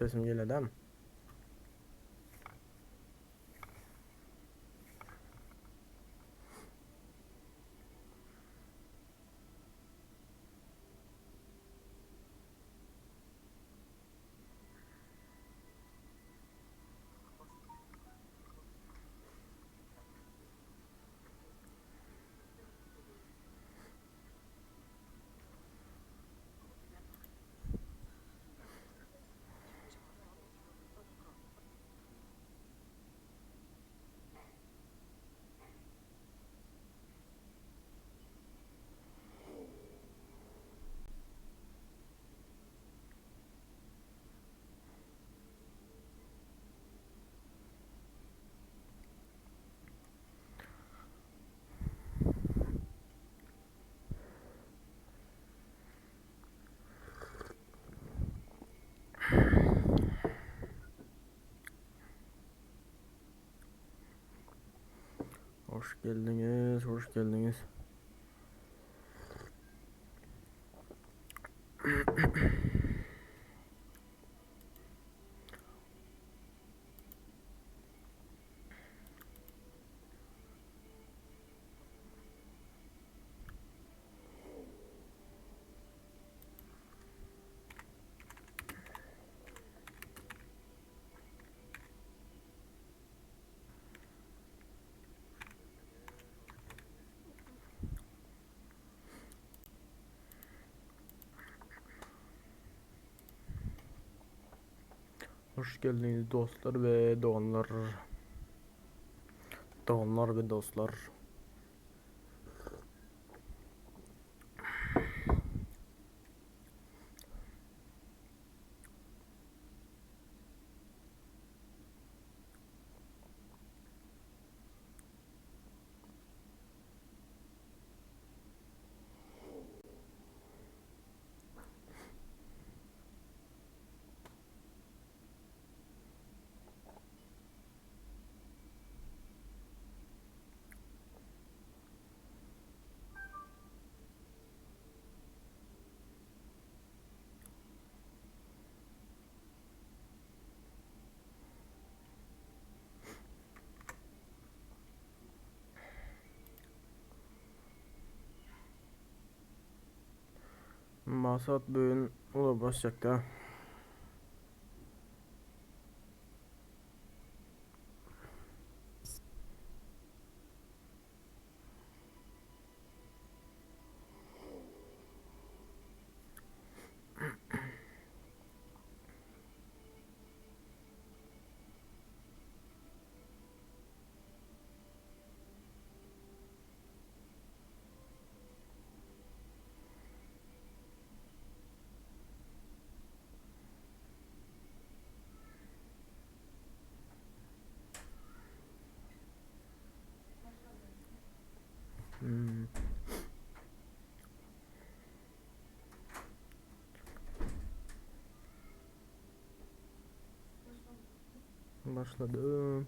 Sesim gelýär dämi? Hoş geldiňiz, hoş geldiňiz. Hoş geldiňiz dostlar we doganlar. Doganlar we dostlar. Masat bugün ula başjakda. Hmm. Başladım.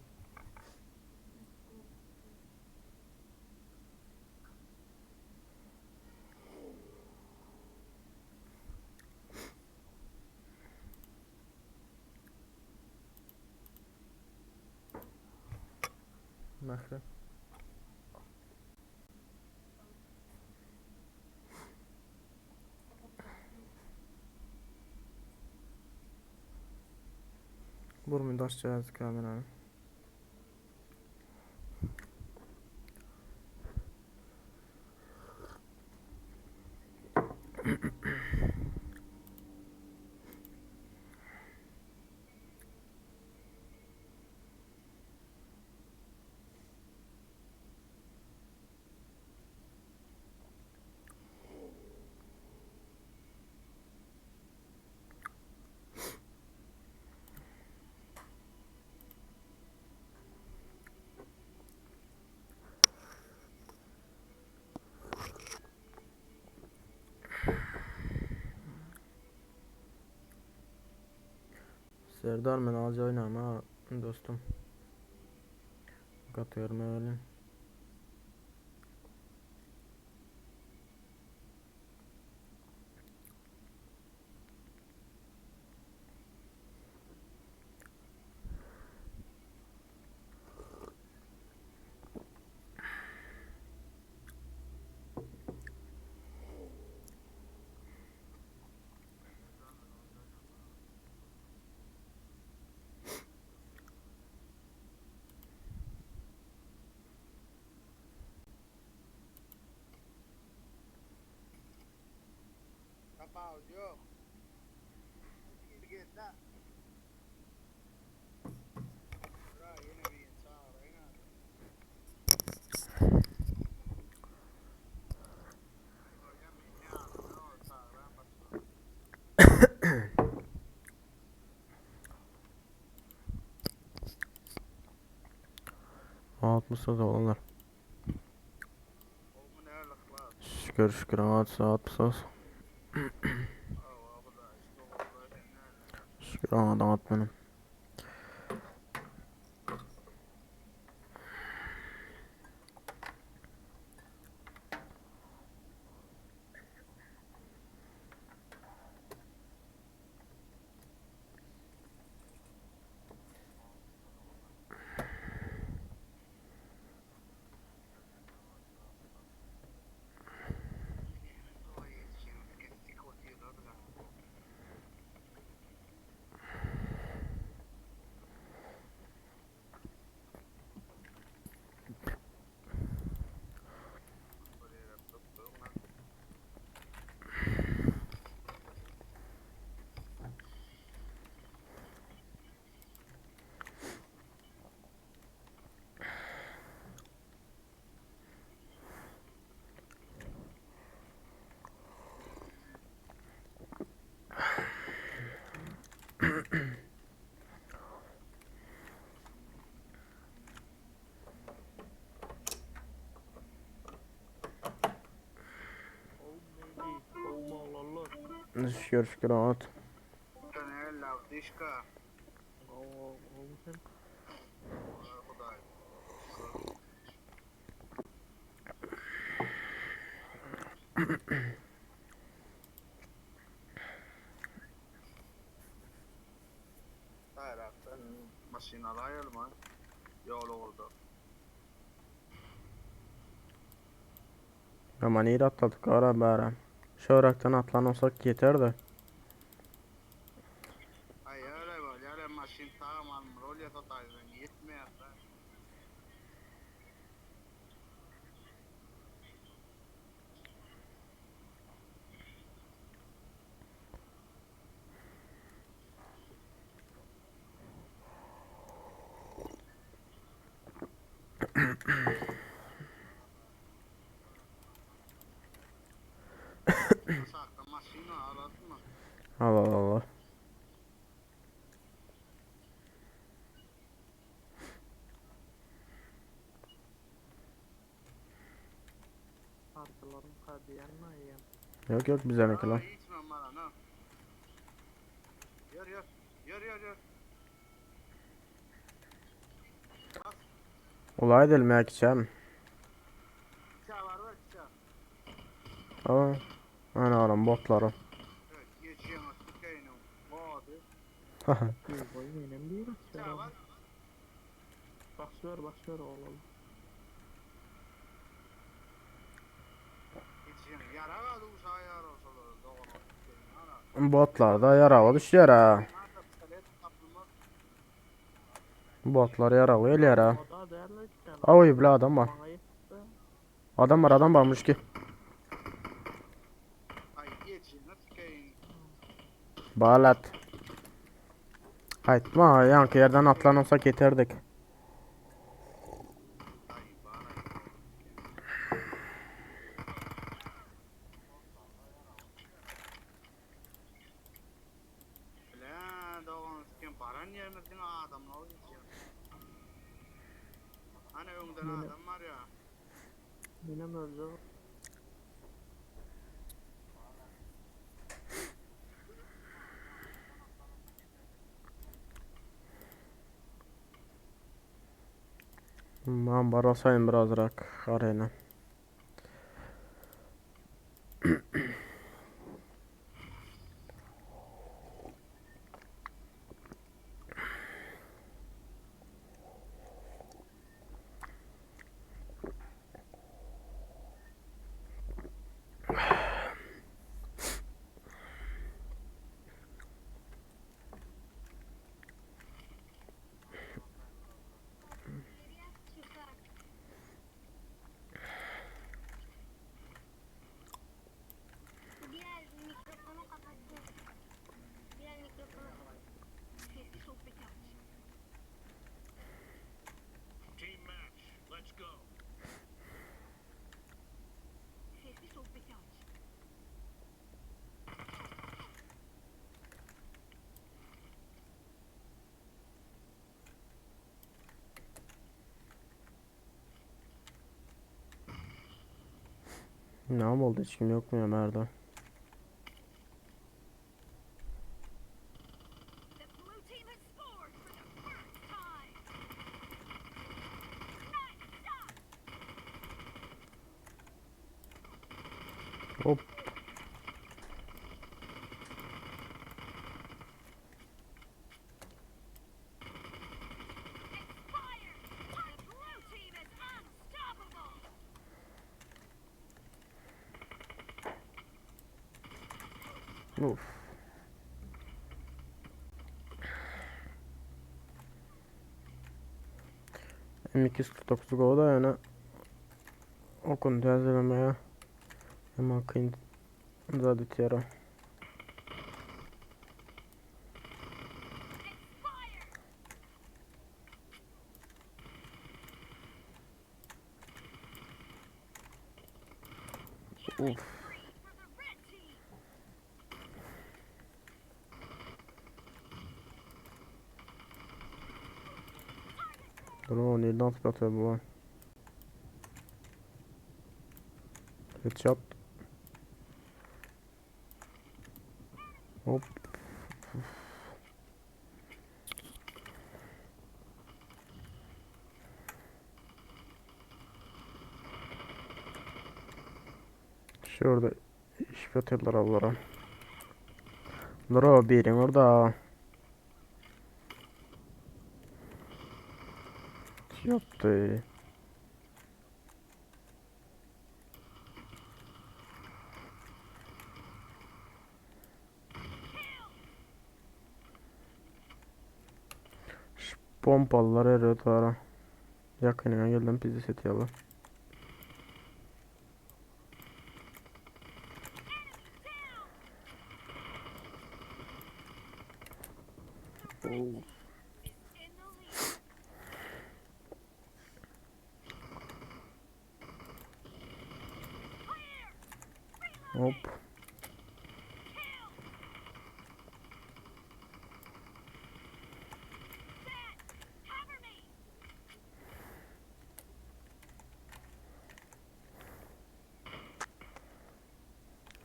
Mähri. Burmy daşjagaz kamerany. Serdar men az oýnama dostum. Gaty görme welin. Altmyşda dolanlar. Şükür şükür aç saat söz. Şükür adam at benim. Şükür şükür at. Aman iyi atladık ara bari. Şöraktan atlan olsak yeter de. Allah Allah. Yok yok bize ne lan. Olay edelim ya içelim. Aa, ana oğlum botları. Başlıyor oğlum. Botlar da yaralı düşüyor ha. Botlar yaralı geliyor ha. Oy bile adam var. Adam var adam varmış ki. Balat. Haytma yankı yerden atlan olsak yeterdik. Ben barasayım birazrak arena. Näme boldy hiç kim ýokmy ýa bärde? Hop. Uf. M249 gowy-da ýöne okuny täzelemäge emma kyn zat etýär. Uf. Dur o nirden atyp ýatyr bu? Headshot. Hop. Şu ýerde iş ýatyrlar olara. Bro biriň orada. Ýatdy. Şu pompalylar erbet bara. Ýakynyňa geldim pizde setýärler. Hop.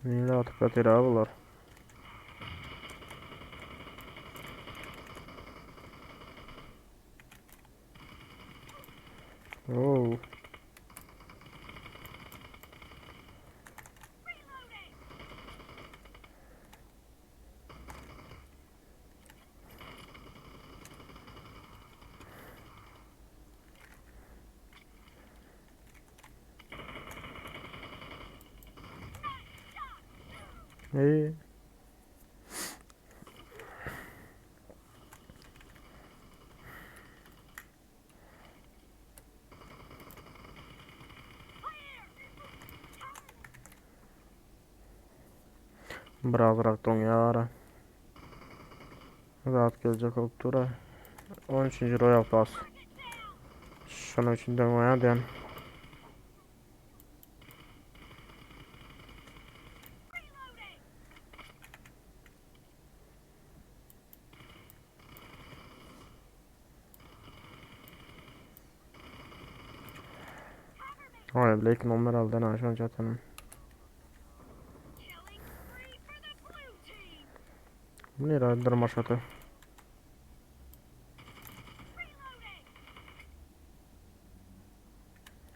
Nirä atyp ýatyr a bular? Oh. Eý. Birazrak doňýar. Zat geljek bolup dur. 13. Royal Pass. Şonuň üçin doňýar diýen. Oý, Blake nomer aldan ha şonça atanım. Bu nere dyrmaşaty?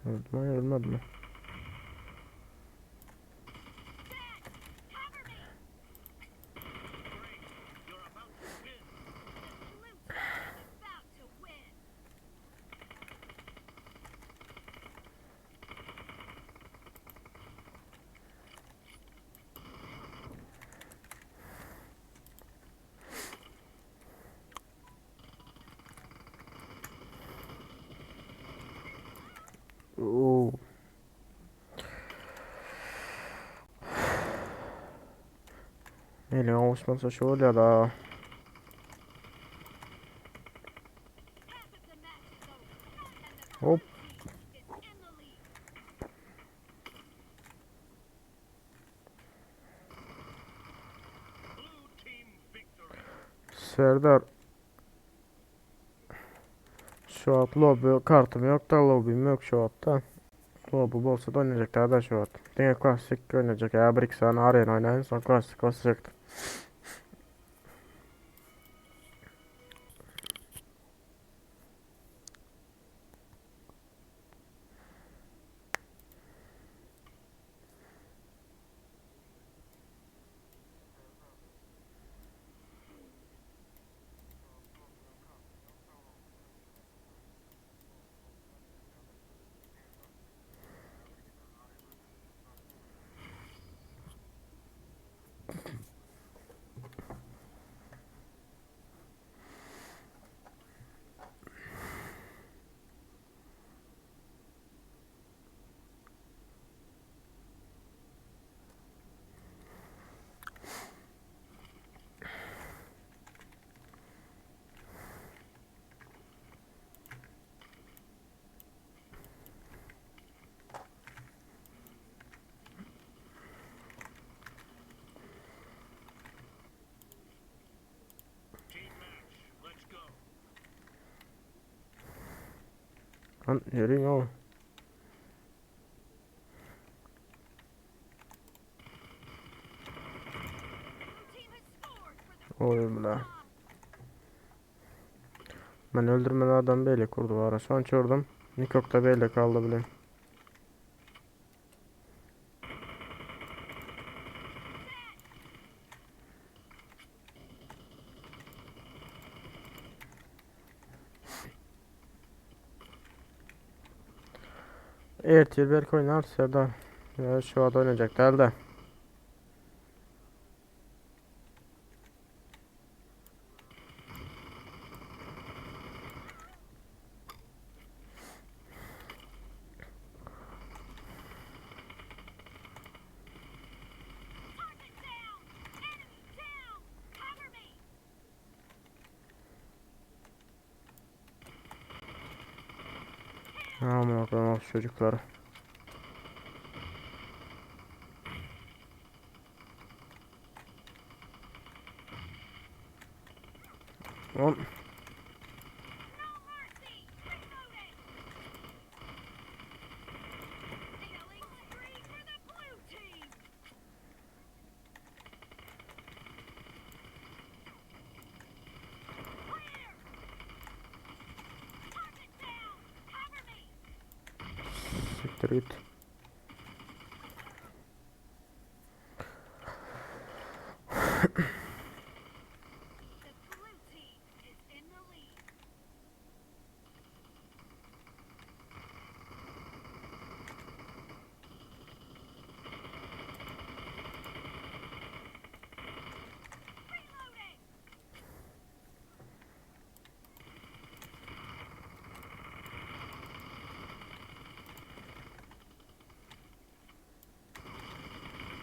Öldü mü, ölmedi mi? Oo. Eliňe gowuşmasa şu bolýar da. Hop. Serdar Şu wagt lobby kartym ýok da lobbym ýok şu wagtda. O bu bolsa da oynayacak daha da şu wagt. Diňe klassik oynayacak ya bir iki sany arena oynayın soň klassik basacak. Lan yürüyün oğlum. Oy bile. Men öldürmeli adam beyle kurdu var. Şu an çördüm. Nikok da beyle kaldı bile. Ertir berk oynar Serdar. Ya şu an oynayacak değil de. Aman koyayım of çocukları. Oğlum. Siktir git.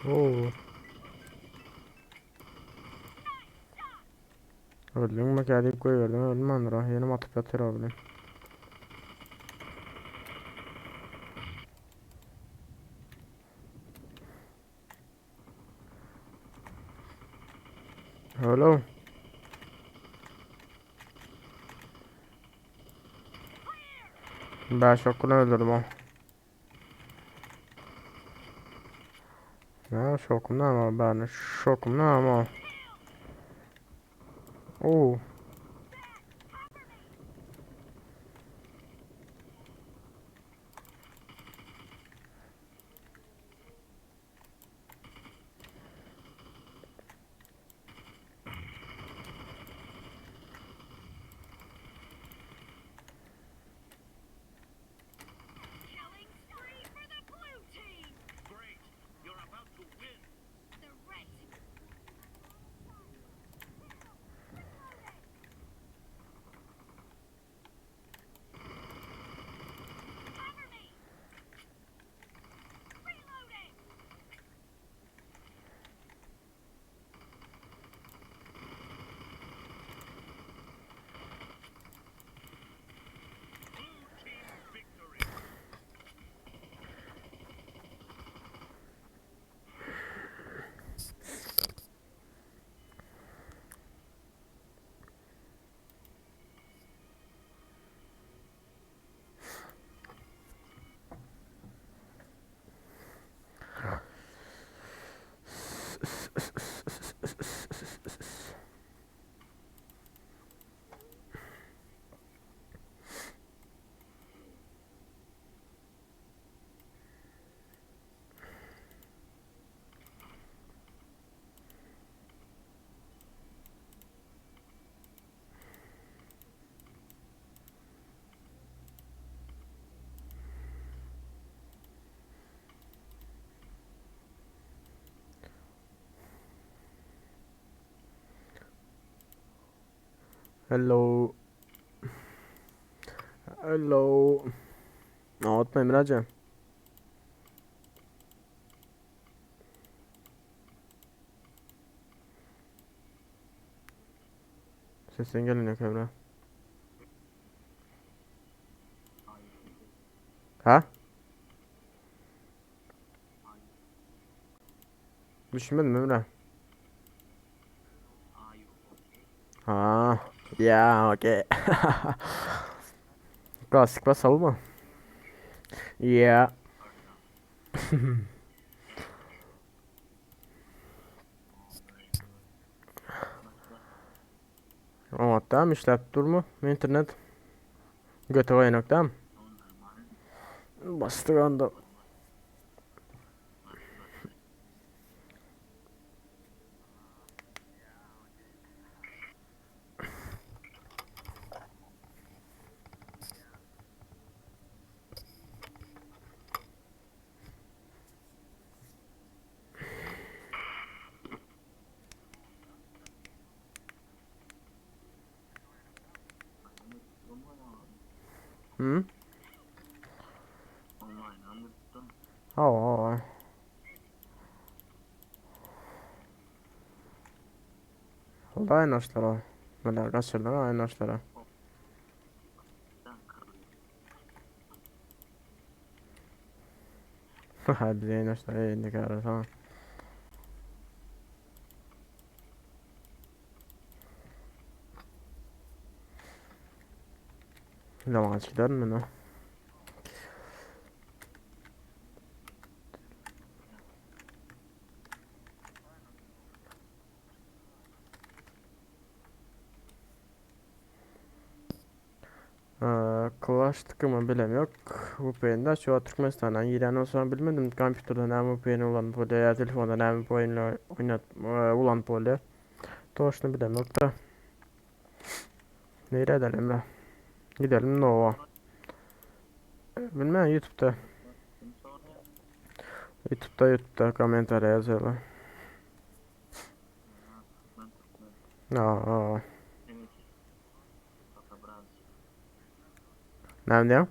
Oo. Öldün mü gelip koyuyordum. Ölmem lan. Yenim atıp yatır abi. Hello. Ben şokunu öldürdüm o. Ne şokum ne ama ben şokum ne ama. Oo. Hello. Hello. Atma Emrecan. Sesin gelmiyor Emre. Ha? Düşünmedim Emre. Ha. Ya okey. Klasik basalım mı? Yeah. Oňat işläp durmy internet? Göte goýanak dämi? Basdyk onda. Hı? Hawa, hawa. Oldu aynaşlara. Neler kaçırdılar aynaşlara. Bize aynaşlara indik ara tamam. Yalaňaç giderin men o. Clash tıkımı bilem yok. VPN'de şu an Türkmenistan'dan giren olsam bilmedim. Kompüterden näme VPN ulan bolýar ýa telefonda näme VPN oýnat ulan bolýar. Toşny bilem yok da. Nereye edelim be? Gidelim Nova. Bilmem YouTube'da. YouTube'da YouTube'da kommentariýa ýazýarlar. Aa. Näme diýýäň?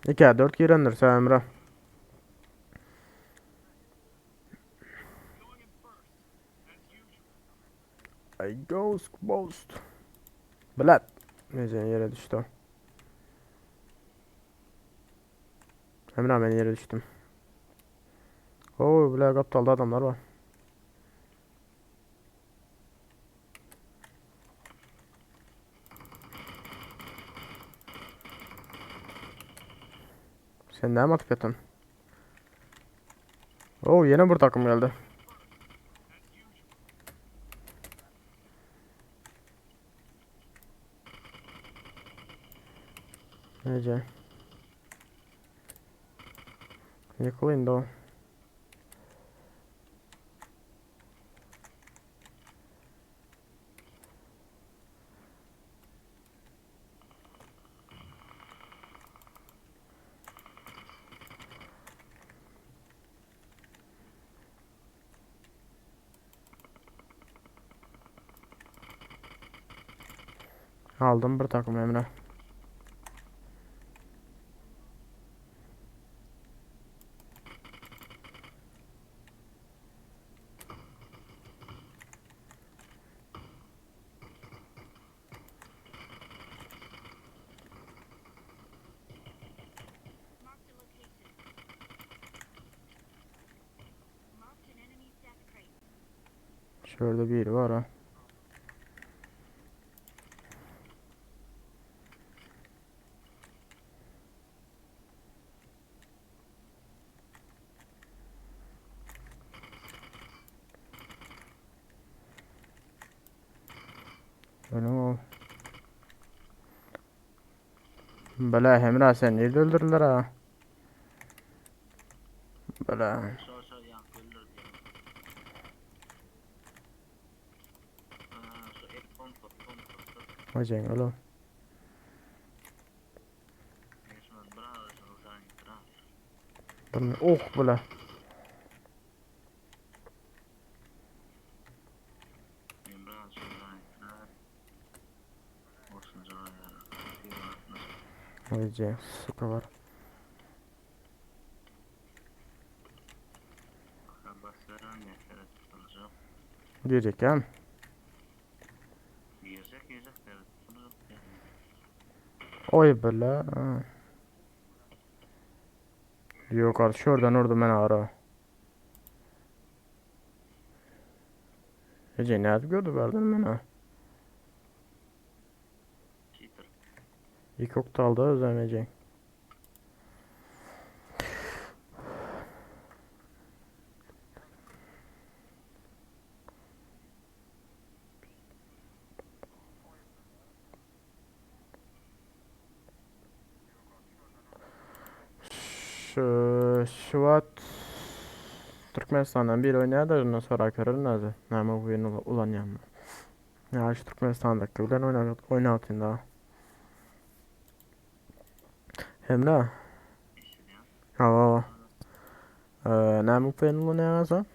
2'ye 4 girendir sen Emre. I ghost ghost. Blat. Neyse yere düştü. Emre ben yere düştüm. Oo bile kaptalda adamlar var. Sen ne atıp yatın? Oo yine bir takım geldi. Nece? Yıkılayım da o. Aldım bir takım Emre. Şurada biri var ha. Öyle mi o? Bela Emre sen nerede öldürdüler ha? Bela. Hocam oğlum. Bir oh bile. Gece süper var. Diyecek ya. Oy bile. Yok artık şuradan orada ben ara. Ece ne yapıp gördü verdin ben ha. İlk oktalda özlemeyecek. Şu Şubat Türkmenistan'dan bir oynaya da ondan sonra görür näde. Näme bu ýene ulanýan. Ya şu Türkmenistan'daki bilen oynat oynatın daha. Hem de. Ha. Näme bu ýene ulanýan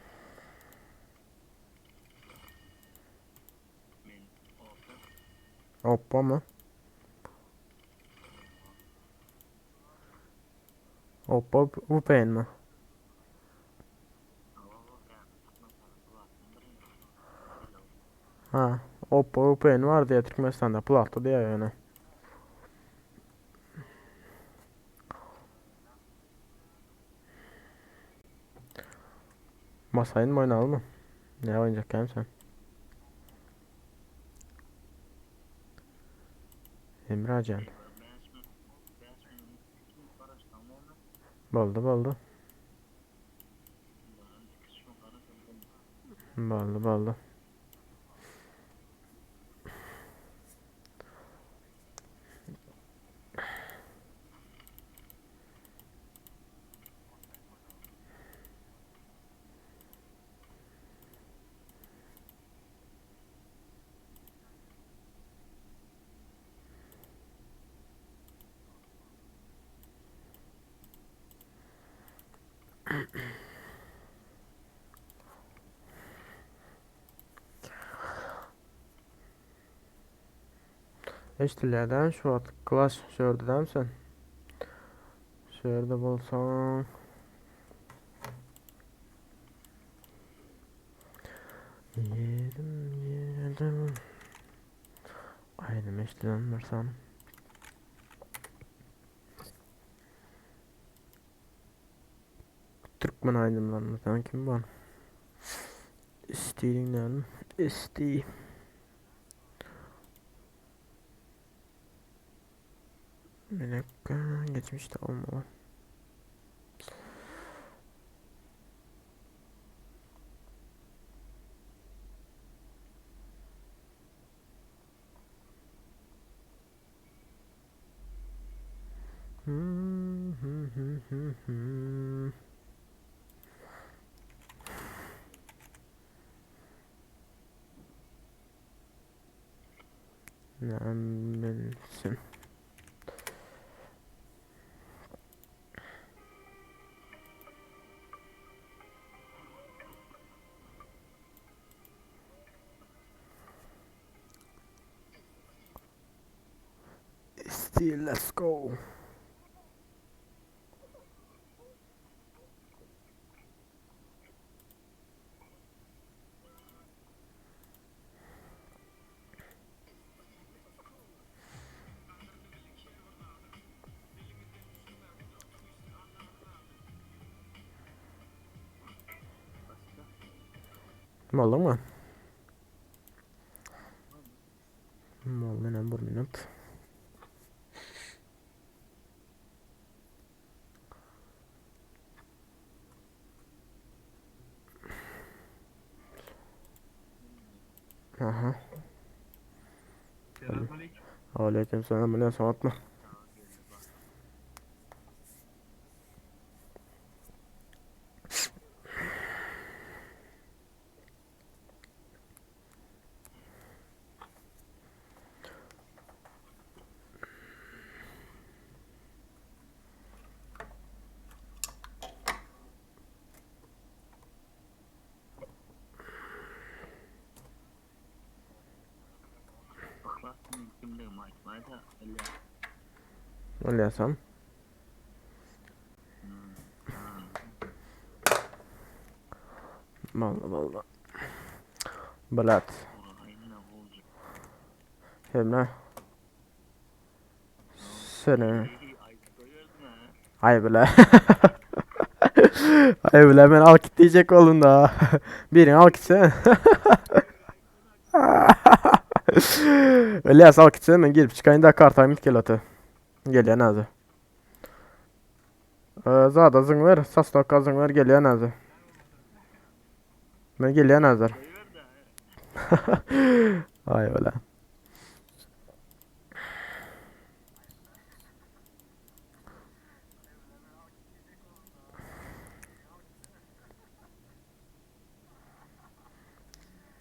Oppa mı? Oppa VPN mi? Ha, Oppo VPN var diye Türkmenistan'da platı diye yani. Masayın mı oynayalım mı? Ne oynayacak yani sen? Emrecan. Boldy boldy. Boldy boldy. Eşdilerden şu wagt Clash şu ýerde sen? Şu ýerde bolsaň. Yedim yedim. Aýdym eşdilen bir san. Türkmen aýdymlaryndan kim bar? İsteyim näme? İstey. Bir dakika geçmişte olmalı. Näme bilsin. Still let's go. Bolduňmy? Boldy ine bir minut. Aha. Aleyküm selam. Ne soğutma. Bas men kimligimi aýtmaýda Ylýas. Ylýasam. Boldy boldy. Blat. Hemra. Seni. Ay bile. Ay bile men al git diýjek boldum da. Birini al gitse. Ilyas al gitse men girip çykaýyn da kartaýym gel ata. Gelýän hazir. Ee, zada zyň ver, sasnokka zyň ver gelýän hazir. Men gelýän hazir. Ay bile.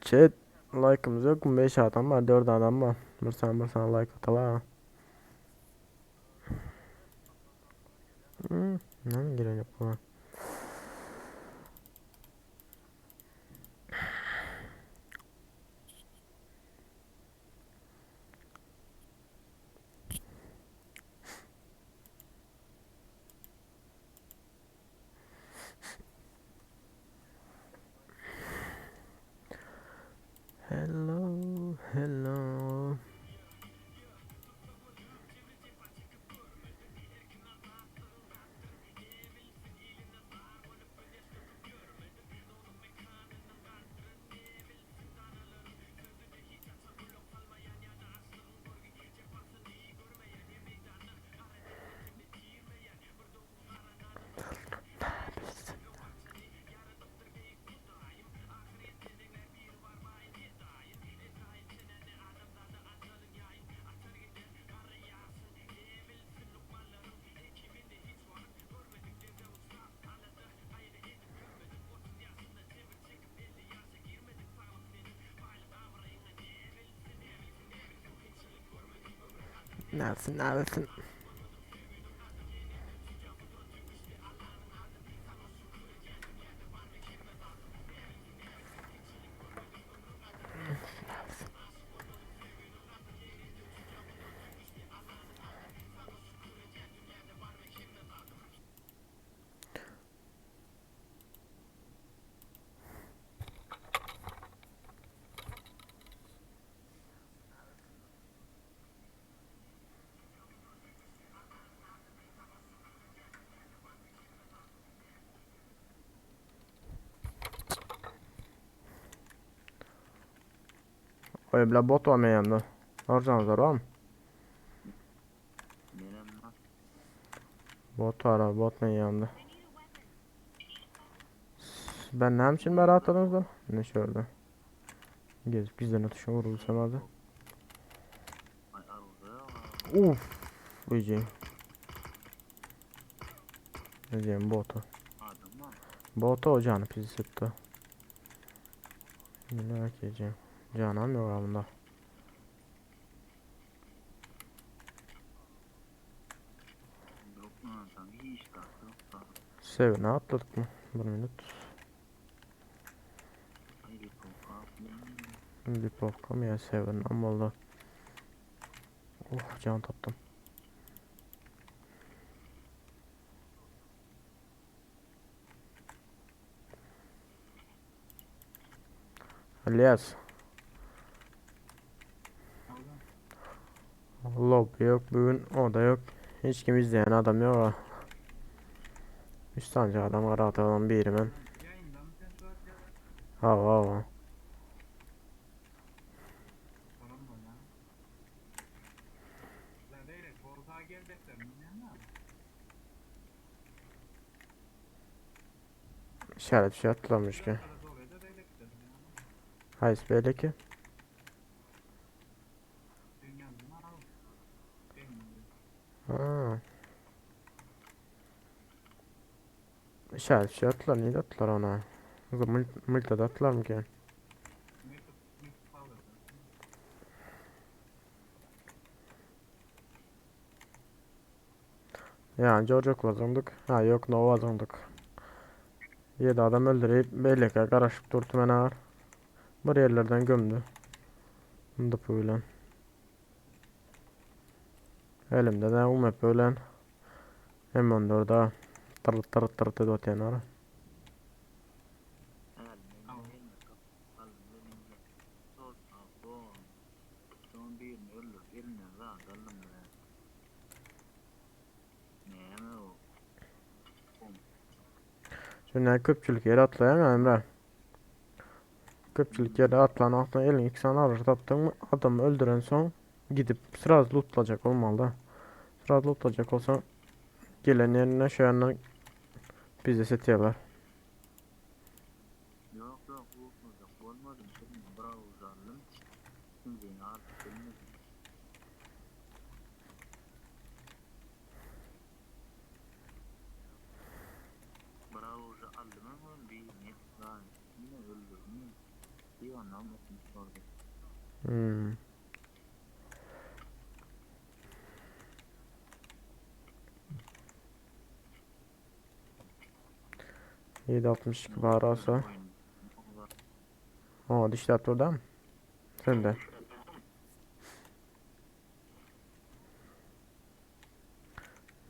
Chat like'ımız yok mu? 5 adam var, 4 adam var. Bir saniye, bir saniye like atala. Hmm, ne giren yok buna? Hello, hello. Neredesin, neredesin? Oý, bile bot bar men ýanymda. Arjanlar barmy? Menem bar. Bot bar, ha, bot men ýanymda. Ben näme üçin bäri atladyňyzlar? Ne şöyle. Gezip gizlene tuşa vurulsam hadi. Ay arada. Uf. Ejeyim. Ejeyim botu. Adam var. Botu o canı pis etti. Merak edeceğim. Canım yok bunda. Yok mu adam? Hiç tatlı yok da. Sevene atladık mı? Bir minut. Ay bir koka. Lipovka mı ya Seven ama oldu. Oh can taptım. Elias. Lob yok bugün o da yok. Hiç kim izleyen adam yok ha. Üç tane adam var adam biri ben. Ha ha ha. İşaret bir şey atlamış ki. Hayır böyle ki. Ha. İşaret bir şey attılar. Niye attılar ona? Multa'da attılar mı ki? Yani George vazındık. Ha yok Nova vazındık. Yedi adam öldürüp belli ki karışıp durdu beni ağır. Bir yerlerden gömdü. Dıpı bilen. Elimde de UMP bilen M14 a tyr tyr tyr edip otýanlar. Şunda köpçülik ýere atlaýaň Emre. Köpçülik ýere atlan wagtyň eliň iki sany aryjy tapdyňmy, adamy öldüren soň gidip sraz lootlajak bolmaly-da. Sraz lootlajak bolsaň gelen ýerinde şu ýandan bizi setýärler. Ýok ýok lootlajak bolmadym şeýle bir awuzy aldym ikinjini alyp bilmedim. Bir awuzy aldymam ol birini ýene öldürdim. Bir ondan okumyş boldy. Hmm. 7.62 bar olsa. O dişler durda mı? Sen de.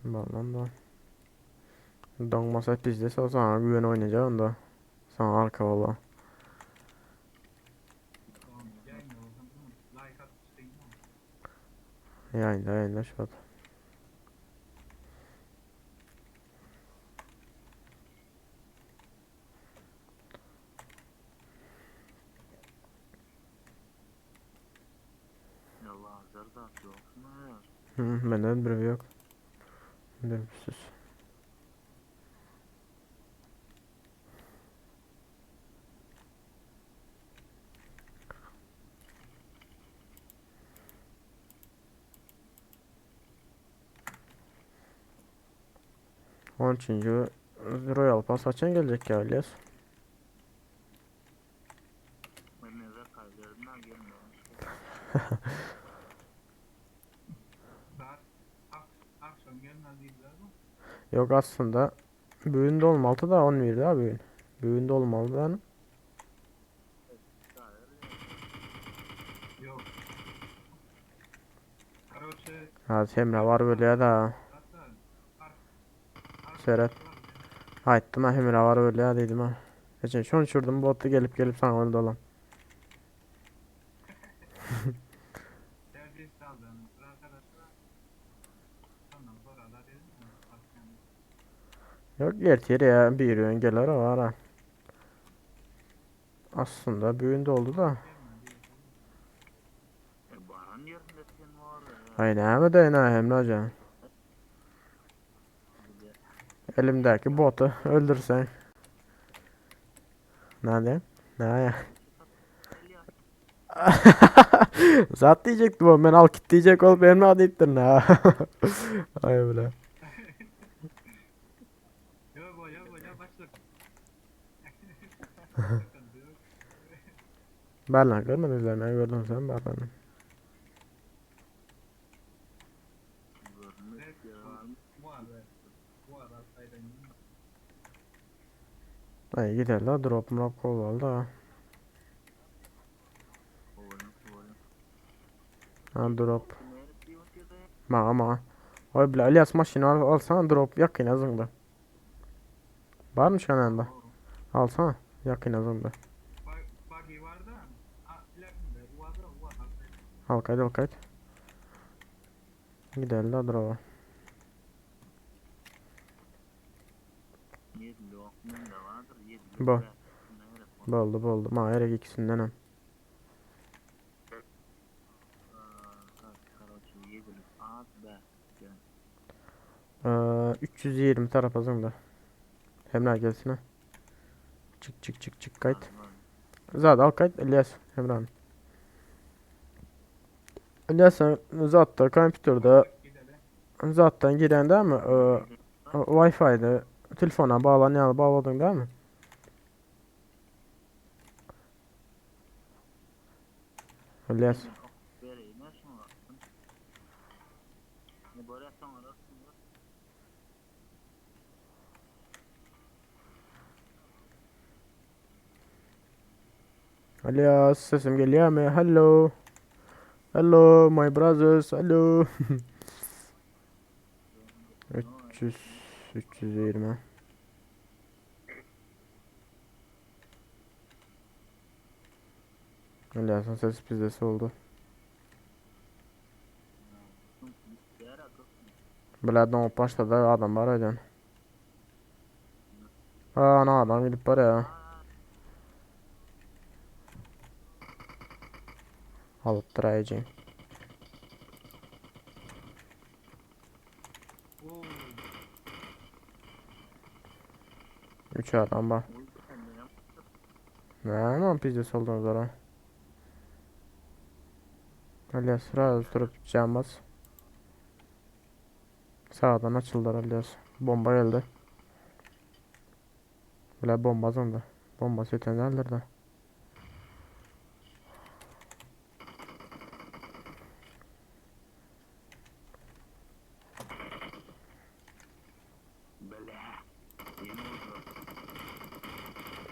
Ballan da. Doňmasa pizde so sana güven oynayacak onda. Sana arka valla. Yayında yayında şu an. Hı, benden bir yok. Dürbüsüz. 13. Royal Pass açan gelecek ya İlyas. Yok aslında büyün de olmalı da 11 daha büyün. Büyün de olmalı da. Ha Semra var böyle ya da. Seret. Aýtdym ha Hemra var öyle ya dedim ha. Geçen şonu uçurdum botu gelip gelip sana öldü olan. Yok ertir ya bir ön gelir o ara. Aslında büyün de oldu da. Ay näme de ene Hemra hoca. Elimdäki boty öldürseň. Näde? Näme? Zat diýjekdim o men al git diýjek bolup Emra diýipdir nä. Aý bile. Barlan görmedizler men gördüm sen barlan. Ay gider la drop mrop kovalı da. Ha drop. Maga maga. Oy bile İlyas maşını al, alsana drop yakın azında. Var mı şu anda? Alsana yakın azında. Al kayıt al kayıt. Gidelim la drop'a. Bu. Boldy boldy. Maňa gerek ikisinden hem. Ee, 320 tarafa zıngda. Hemra gelsene. Çık çık çık çık kayıt. Zat al kayıt İlyas Hemra'nın. İlyas sen zatta kompüterde zattan giren değil mi? Ee, Wi-Fi'de telefona bağlan bağladın değil mi? İlyas. İlyas sesim geliyor mu? Hello. Hello my brothers. Hello. 300 320. Elias'ın sesi pizdesi oldu. Bile doňup başlady adam bar öýden. Ana adam gidip barýar. Alypdyr aýjy. Üç adam bar. Näme pizdesi oldunuz ora? Elias sırada durup can bas. Sağdan açıldılar Elias. Bomba geldi. Bile bomba zonda. Bomba setenlerdir de.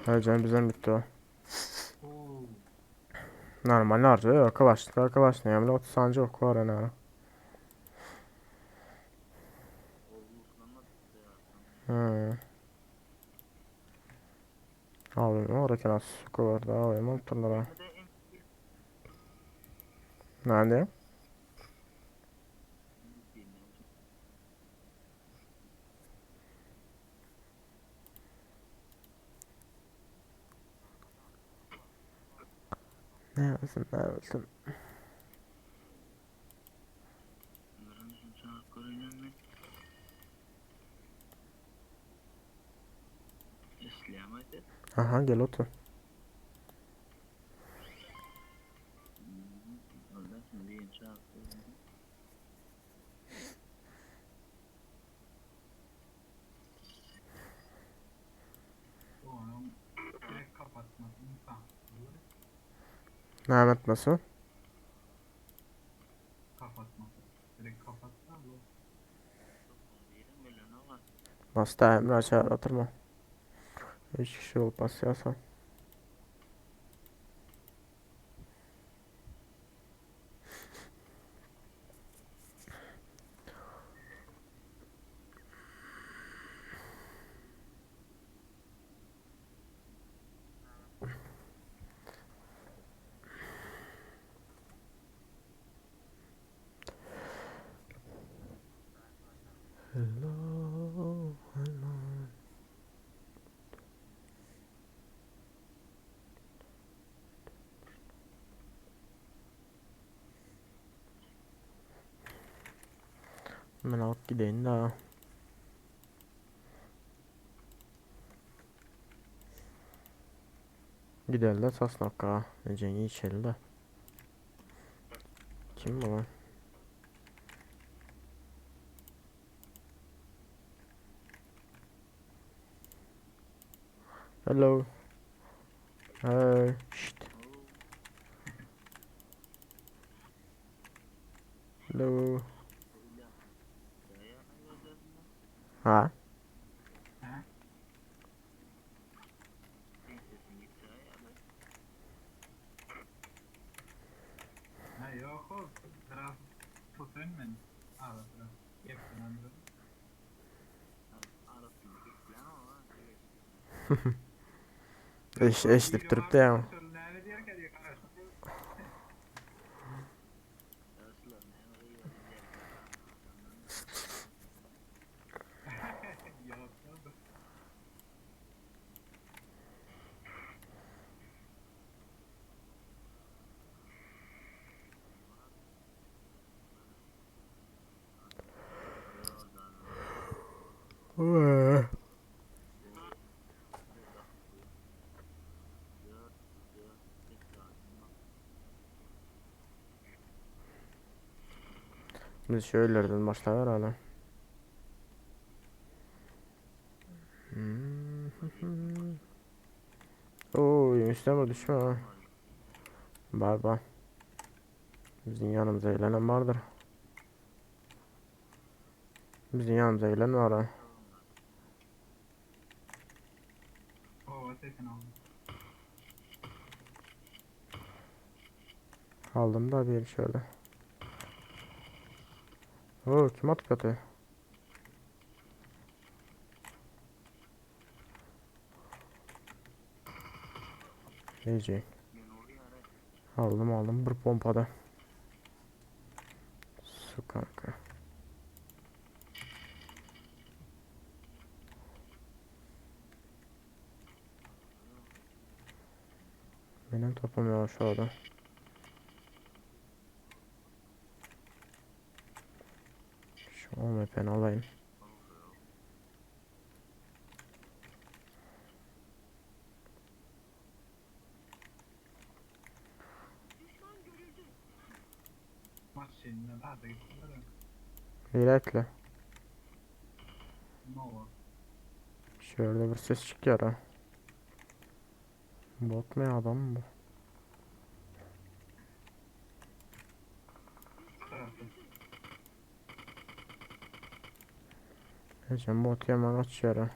Öleceğim bizden bitti o. Normal harcıyor. Arkadaşlık arkadaşlık. Yani 30 sancı ok var yani. Hmm. Abi orada nasıl var da abi motorlara. Nerede? Neredesin? Neredesin? Aha gel otur. Näme etmesi? Bas da Emre açar oturma. Üç kişi olup basıyorsan. Hello, hello. Men alyp gideýin da. Gidelim de Sasnok'a. Eceğini içelim de. Kim bu lan? Hello. Hey. Şşt. Hello. Ha? Eş, eşidip durupdy ýa. Biz şöýlerden başlaýar Oy, üstüne düşme ha. Bar bar. Bizim yanımıza gelen vardır. Bizim yanımıza gelen var ha. Aldım da bir şöyle. Oo, kim atıp atıyor? Eje. Aldym aldym bir pompada. Su kanka. Benim topum yok şurada. Şu OMP'ni alayım. Maşynyna bada gitdiler. Irakli. Nova. Şöyle bir ses çıkıyor ha. Bot mu ya adam mı bu? Tarafta. Ecem bot yaman kaçıyor ha.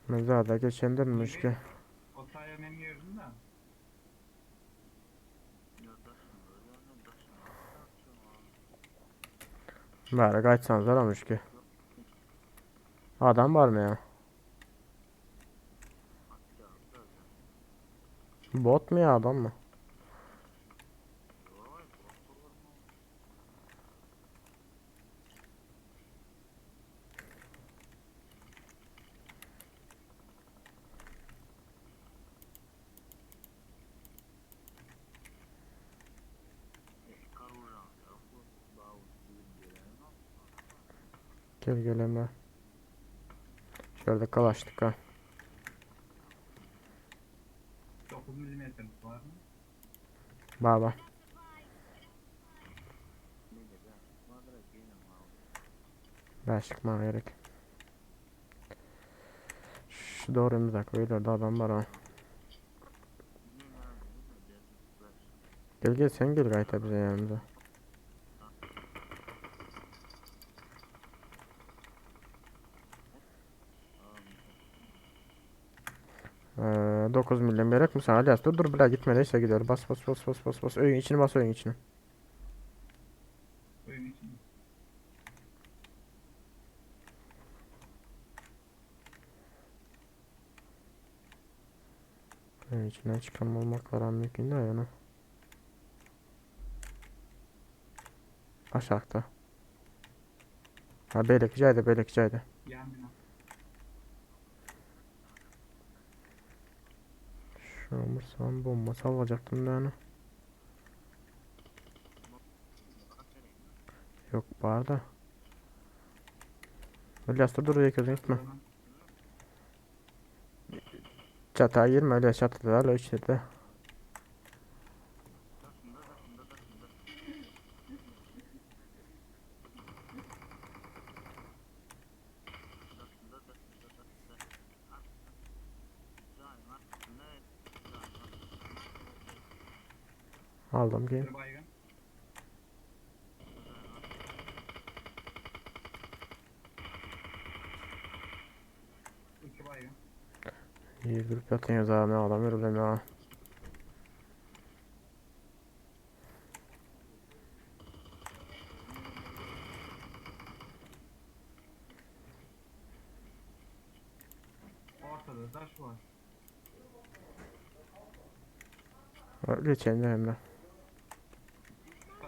Mezarda geçen dönmüş ki. O taya men girdim de. Bari kaçsan zaramış ki. Adam var mı ya? Bot mu ya adam mı? Gel gel Emre. Şöyle kalaştık ha. 9 milimetre var mı? Baba. Ben çıkmam gerek. Şu doğrumuza koyuyorlar adam var ha. Gel gel sen gel gayet bize yanımıza. Ee, 9 milyon gerek mi sana Alias? Dur dur bile gitme neyse gidiyor. Bas bas bas bas bas bas. Öyün içine bas öyün içine. Oyun için. Öyün içinden çıkan olmak var mümkün değil yani. Aşağıda. Ha belekçeydi belekçeydi. Yan bina. Şu vursam bomba sallayacaktım da yani. Yok bari da. İlyas dur dur gözün gitme. Çatıya girme öyle çatıda öyle içeride. Aldım ki. Bir baygın. İki baygın. İyi durup yatıyoruz abi ne adam öyle ya. Ortada taş var. Geçelim de Emre.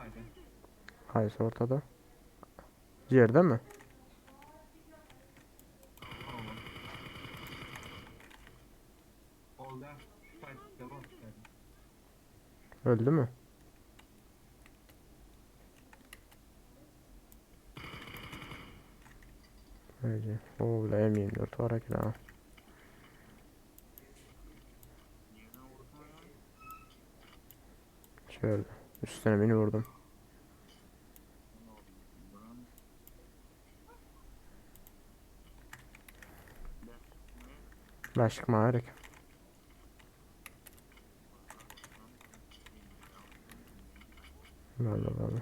Haydi. Hayır ortada. Yerde mi? Oldu. Oldu. Şu taşta var. şu taşta. Öldü mü? Öyle. Oo bile M24 var ki daha. Şöyle. Üstüne beni vurdum. Başka gerek. Böyle böyle.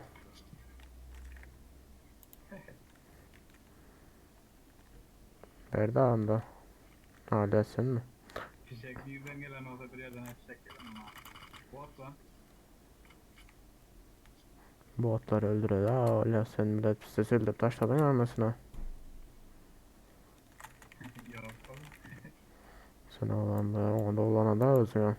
Nerede anda? Hala senmi? Fişek birden gelen olsa bir yerden fişek gelen ama. Bot lan. Botlar öldüredi ha. Hala sen bile pis öldürüp taşladın ölmesine. Yok oğlum. Sen olan da onda olana da özüyor.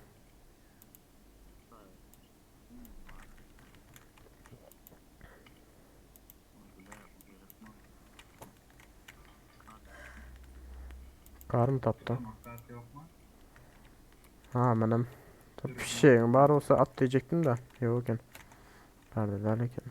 Kar mı taptı? Nokta yok mu? Ha benim. Bir şey var olsa at diyecektim de. Yok eken. Perdeler eken.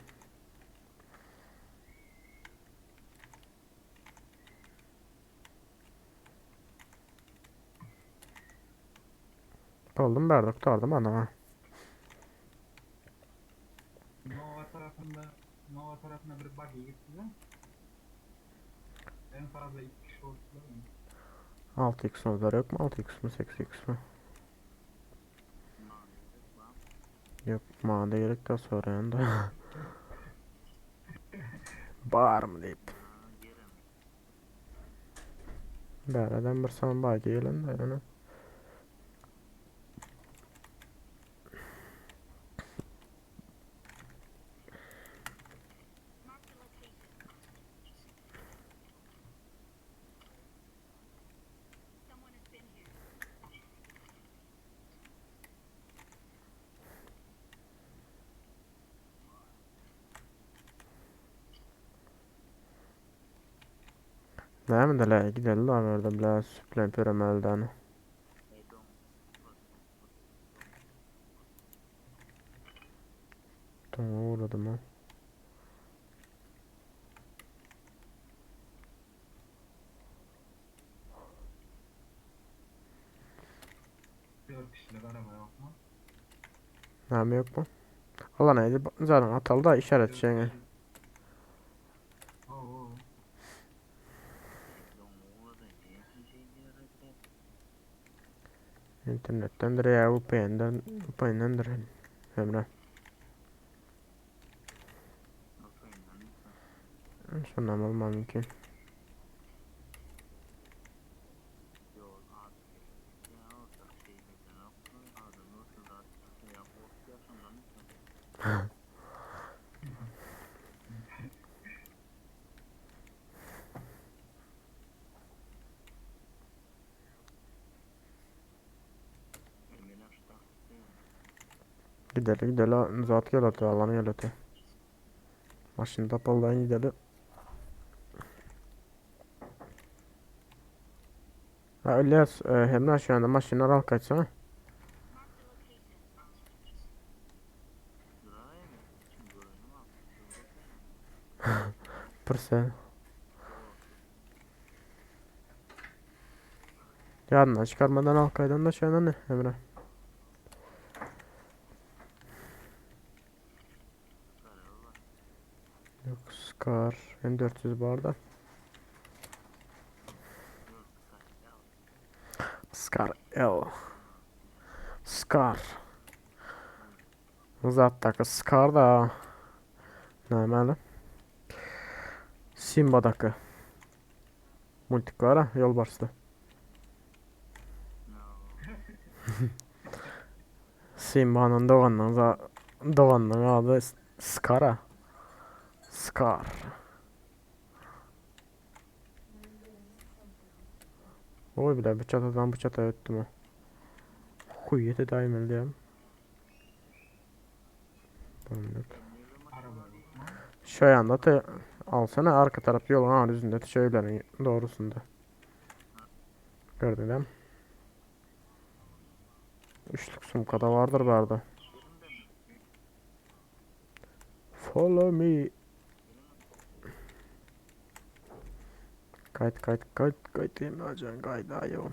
Oldum berdi kurtardım adamı. Nova tarafında Nova tarafına bir buggy gitti de. En fazla iki kişi oldular mı? 6x modları yok mu? 6x mi 8x mi? Yok mağda gerek daha sonra yanında. Bar mı deyip. Bäreden bir san bay gelen de yani. Marked a location. Someone has been here. Näme de la gidelim lan orada bile süplen pöremelden. Tamam uğradım ha. Dört kişilik araba yok mu? Näme yok mu? Allah neydi? Zaten atalı da işaret Dört şeyini. kişilik. Oo. İnternettendir ya VPN'den VPN'dendir. Emre. Şundan almam mümkün. Gidelim gidelim. Zat gel öte alanı gel öte. Maşın tapaldan gidelim. Ha İlyas, e, Emre şu anda maşınlar al kaçsana. Marked a location. Pırsa. Yarından çıkarmadan al kaydan da şu anda ne Emre? Yok Scar M400 bu arada. Scar L. Scar. Uzattakı Scar da. Nämäli? Simba'daki. Multik var ha Yolbarslı. Simba'nın doğanının da doğanının adı Scar'a. Scar. Oy bile bu çatadan bu çataya öttüm o. Kuyete daim diyeyim. Tamam. Araba yok mu? Şu anda te alsana arka taraf yolun ağır yüzünde şöylerin doğrusunda. Gördün değil mi? Üçlük sumkada vardır barda. Follow me. Kayıt kayıt kayıt kayıt Emrecan kayıt ayo.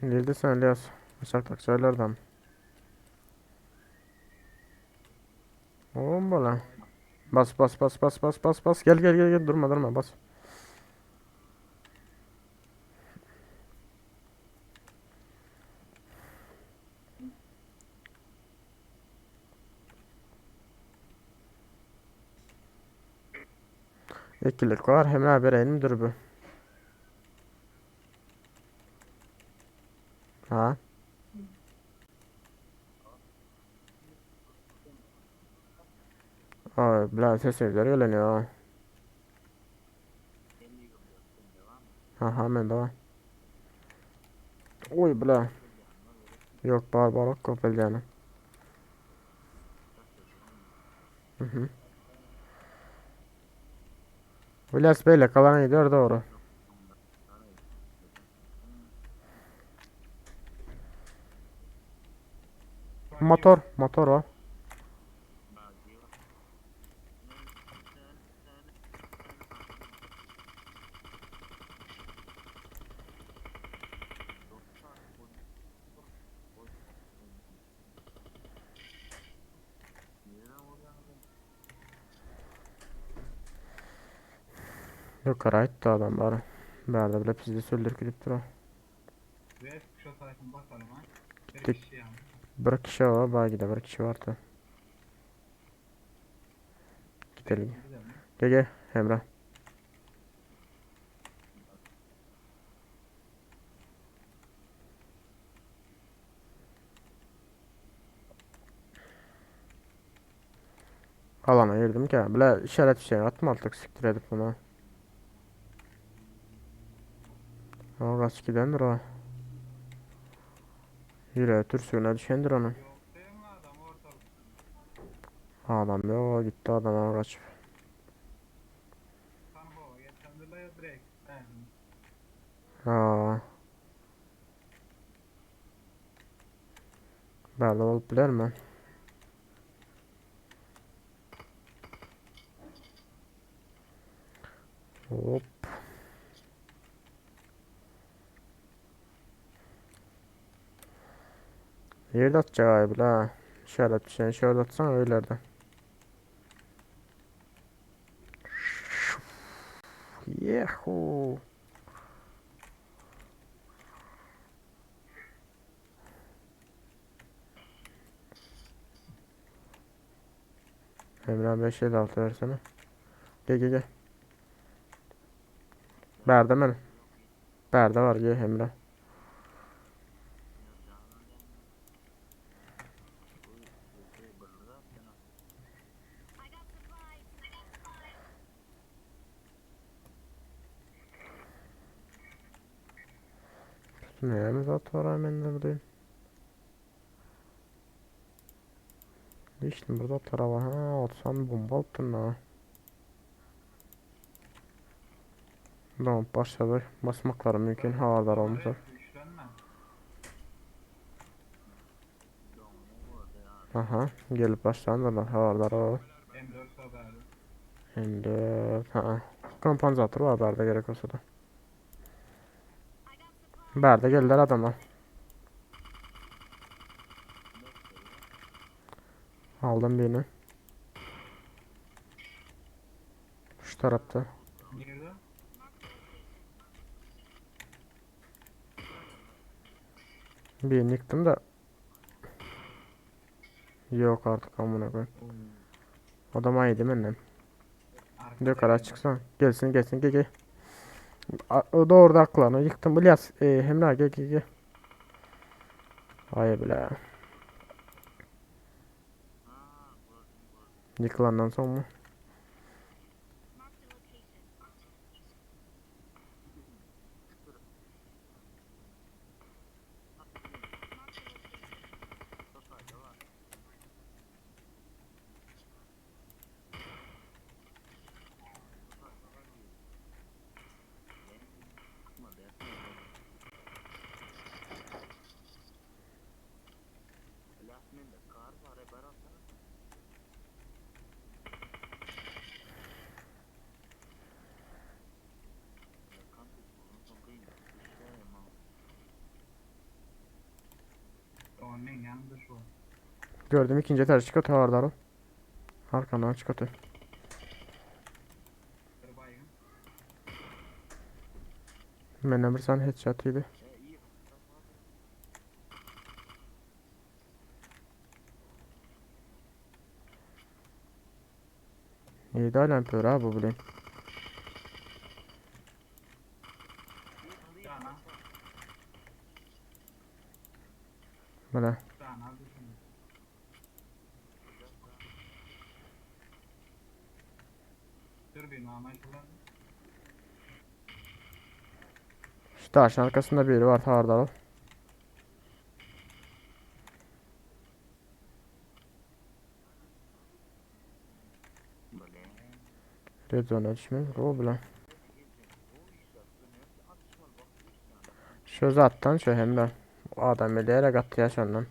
Nerede sen İlyas? Uçak takçaylardan. Oğlum bana. Bas bas bas bas bas bas bas. Gel gel gel gel durma durma bas. Ikilik var. Hemra bereýinmi dürbi? Ha? Ay, bilen sesler gelen ya. Aha men de var. Oy bile. Yok bar bar kopel yani. Hı hı. İlyas Bey'le kalana gidiyor doğru. Motor, motor o. Yukarı aýtdy adamlar. Bärde bile pizde söldürüp gidip dur. Ve şu sayfın bakalım ha. Bir Gittik. kişi yani. Bir kişi var, belki de bir kişi vardı. Gidelim. Güzel mi? Gel gel Emre. Alana girdim ki. Bile işaret bir şey atma artık siktir edip bunu. O kaç gidendir o. Yürü türsüğüne düşendir onu. Yok değil mi adam ortalık? Adam yok gitti adam o kaçıp. Kan bu. Geçendirler direkt. Yani. Ha. Bärde bolup bilermi? Hop. Yerde atacak abi la. Şöyle atacaksın, şöyle atsan öylerde. Yehu. Emre 5 7 6 versene. Gel gel gel. Berde men. Berde var gel Emre. I got supplies. Näme zat var hemen de bulayım. Geçtim burada tarafa. Ha, atsam bomba attın ha. Tamam başladı. Basmakları mümkün havalar olmasa. Güçlenme. Aha gelip başlandılar havalar o. M4 haberli. Şimdi ha. Kompanzatör var berde gerek olsa da. I got supplies. Berde geldiler adamlar. Aldım birini. Şu tarafta. Nerede? Marked a location. Birini yıktım da. Yok artık amına koyayım. Adam yedim benden. Arkada Yukarı geldi. çıksana. Gelsin gelsin gel gel. O da orada aklarını yıktım. İlyas e, Emrah gel gel gel. Hayır bile. Yıkılandan sonra mı? Marked a location. Marked a location. Onun yanında şu. Gördüm ikinci etaj çıkıyor vardı o. Arkamdan çıkıyor. Bir baygın. Benden bir tane headshot yedi. Yedi halen pör ha bu bileyim. Bile. Şu taşın arkasında biri var Hardal. Red zona düşmez. O bile. Şu zatdan şu hem de. Adam eleyerek atıyor şundan.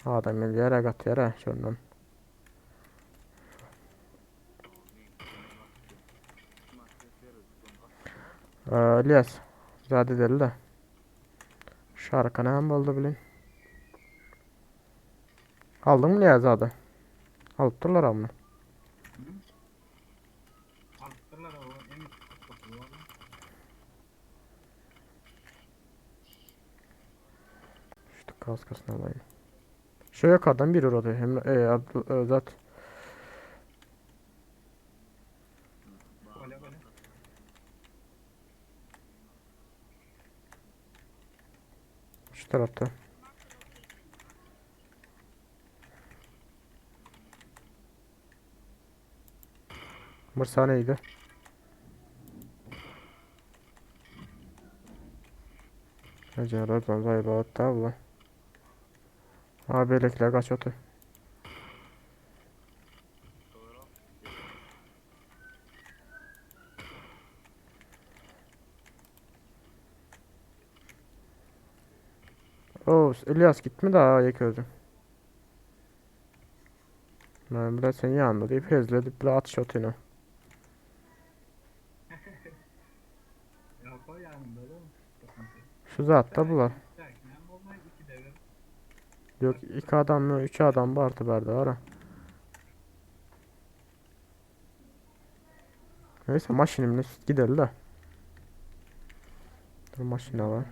Adam eleyerek atıyor şundan. Ee, İlyas. Zat edeli de. Şarkı ne oldu bilin. Aldın mı İlyas adı? Alıp durlar ama. Şu kaskasını alayım. Şu yukarıdan biri uğradı. Hem e, Abdül, e, zat. Şu tarafta. Mırsa neydi? Acar zayba tabla. Ha belekler kaç otu. Oh, İlyas gitme daha yek özüm. Ben bile senin yanında deyip hezledip bile atış otunu. Şu zatta bular. Yok iki adam mı üç adam var artı var ha. Neyse maşinimle gidelim de. Dur maşine var.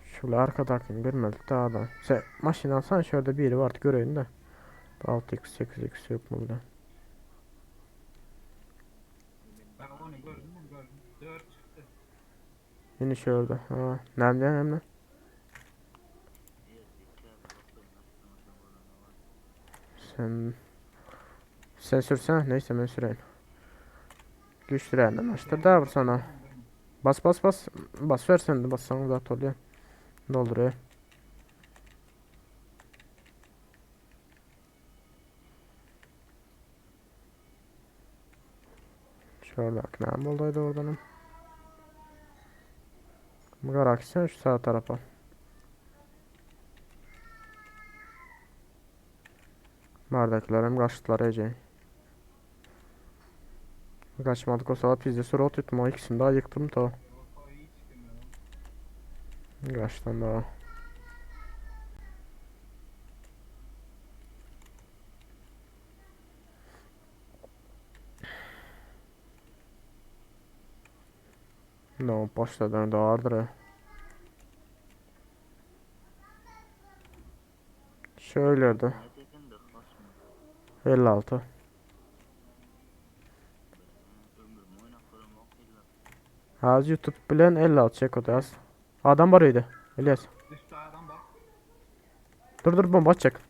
Şöyle arkadakini görmedik daha da. Sen maşine alsana şurada biri var göreyim de. 6x 8x yok mu burada? Ben onu gördüm mü gördüm. 4 çıktı. Yine şurada. Ha, nerede nerede? Sen sen sürsene. Neyse ben süreyim. Güç direğinden açtır da sana. Bas bas bas. Bas versen de bassan da oluyor. Dolduruyor. Şöyle ne oldaydı oradanım. Bu şu sağ tarafa. Bardakilerim kaçtılar Ece. Kaçmadık o saat bizde soru tutma ikisini daha yıktım ta. Kaçtan daha. No, başladan da vardır. Şöyle de. 56. Az YouTube bilen 56 çek o da az. Adam var idi. İlyas. Dur dur bomba atacak.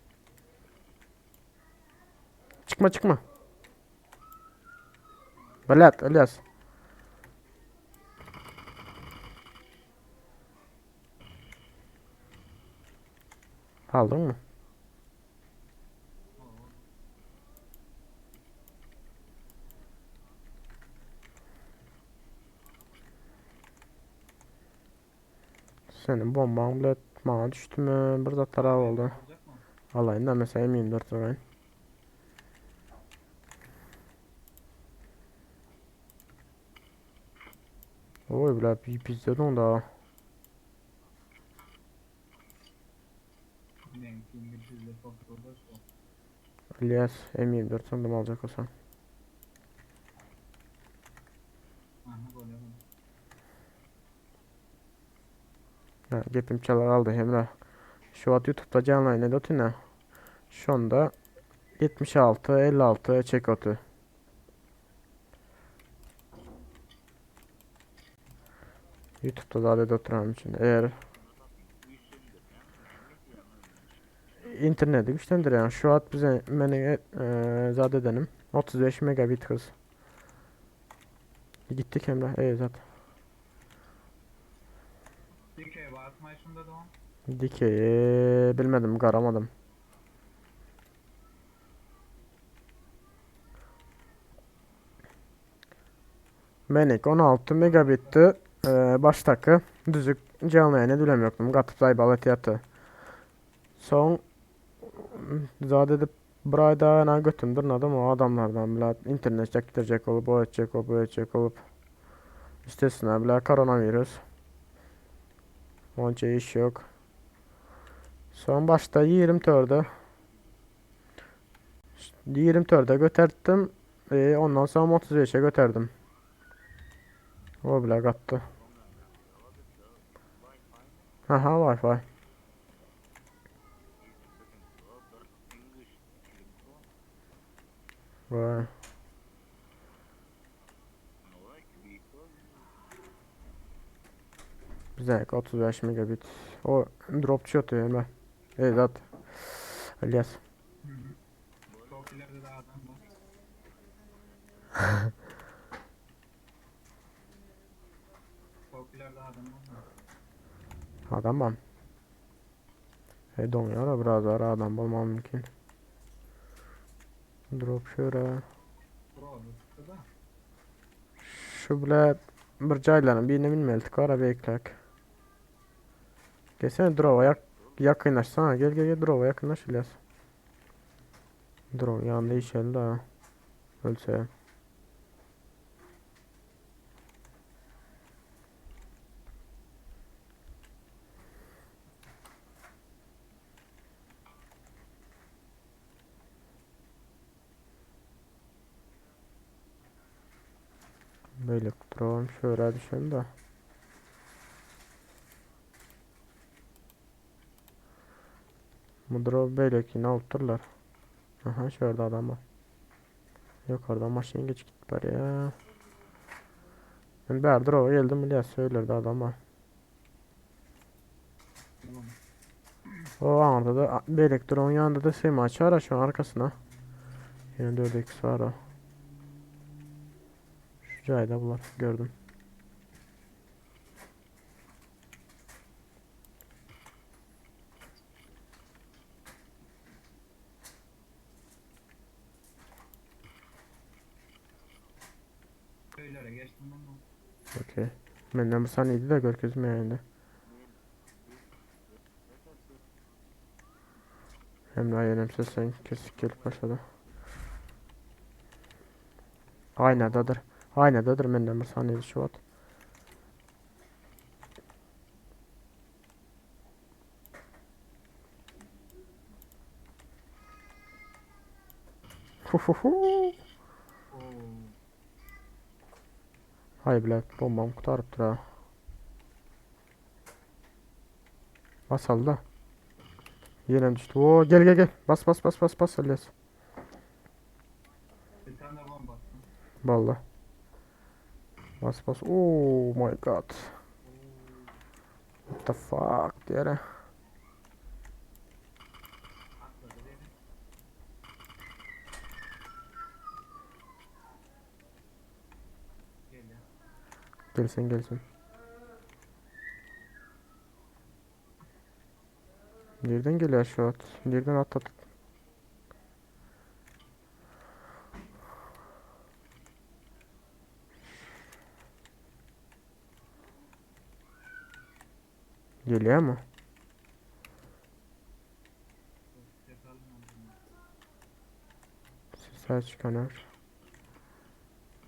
Çıkma çıkma. Belat İlyas. Aldın mı? Senin bomban bile bana düştü mü? Burada taraf oldu. Alayım da mesela M24 alayım. Oy bile bir pizza da. İlyas M24 sandım alacak olsan. Ha, gepim çalar aldı Emre. Şu an YouTube'da canlı yayın ediyor ne? Şu anda 76 56 çek otu. YouTube'da zat edip oturanım üçin. Eğer interneti güçlendirýän şu wagt bize meniň e, e, zat edenim 35 megabit hız. Gittik Emrah. E zat. Dikey basma şunda da on. Dikeyi bilmedim, garamadım. Menik 16 megabitti. E, başdaky düzük canlı ýaýyn edilem ýokdum. Gatyp zaýbal etýärdi. Soň zat edip bir aý daha götüm dyrnadym o adamlardan bile internet çekdirjek bolup, o etjek bolup, bu etjek bolup. Üstesine bile koronavirus. Onça iş yok. Son başta 24'e 24'e göterttim. E, ondan sonra 35'e göterdim. O bile kattı. Aha Wi-Fi. Vay. Bize 35 megabit. O drop shot yani. Evet. Elias. Çok ileride de adam var. Çok ileride adam var. Adam var. E donuyor da biraz ara adam bulmam mümkün. Drop şöyle. Bro, çıktı da. Şu bile bir caylanın birini bilmelidik var abi eklek. Gelsene drop'a yak yakınlaşsana. Gel gel gel drop'a yakınlaş İlyas. Drop yanında iş elde ha. Ölse. Böyle drop'um şöyle düşen de. Bu drop böyle ki ne yaptırlar. Aha şurada adam var. Yukarıdan maşın geç git bari ya. Ben bir drop'a geldim İlyas söylerdi adam var. Tamam. O anda da elektron yanında da sema açar şu an arkasına. Yine 4x var o. Şu cayda bular gördüm. Köylere geçtim ben de. Okey. Menden bu saniydi de görkezme yayında. Hem daha önemsiz sen kesik gelip başladı. Aynadadır. Aynadadır menden bir saniydi şu at. Huhuhu. Oo. Hay bile bombam kurtarıpdyr ha. Bas al da. Yine düştü. Oo gel gel gel. Bas bas bas bas bas Elias. Bir tane de bomba attım. Vallahi. Bas bas. Oh my god. What the fuck diýere. Atladı beni. Geliyor. Gelsin gelsin. Nereden geliyor şu at? Nereden at at? Geliyor mu? Ses almadım. Sesler çıkanlar.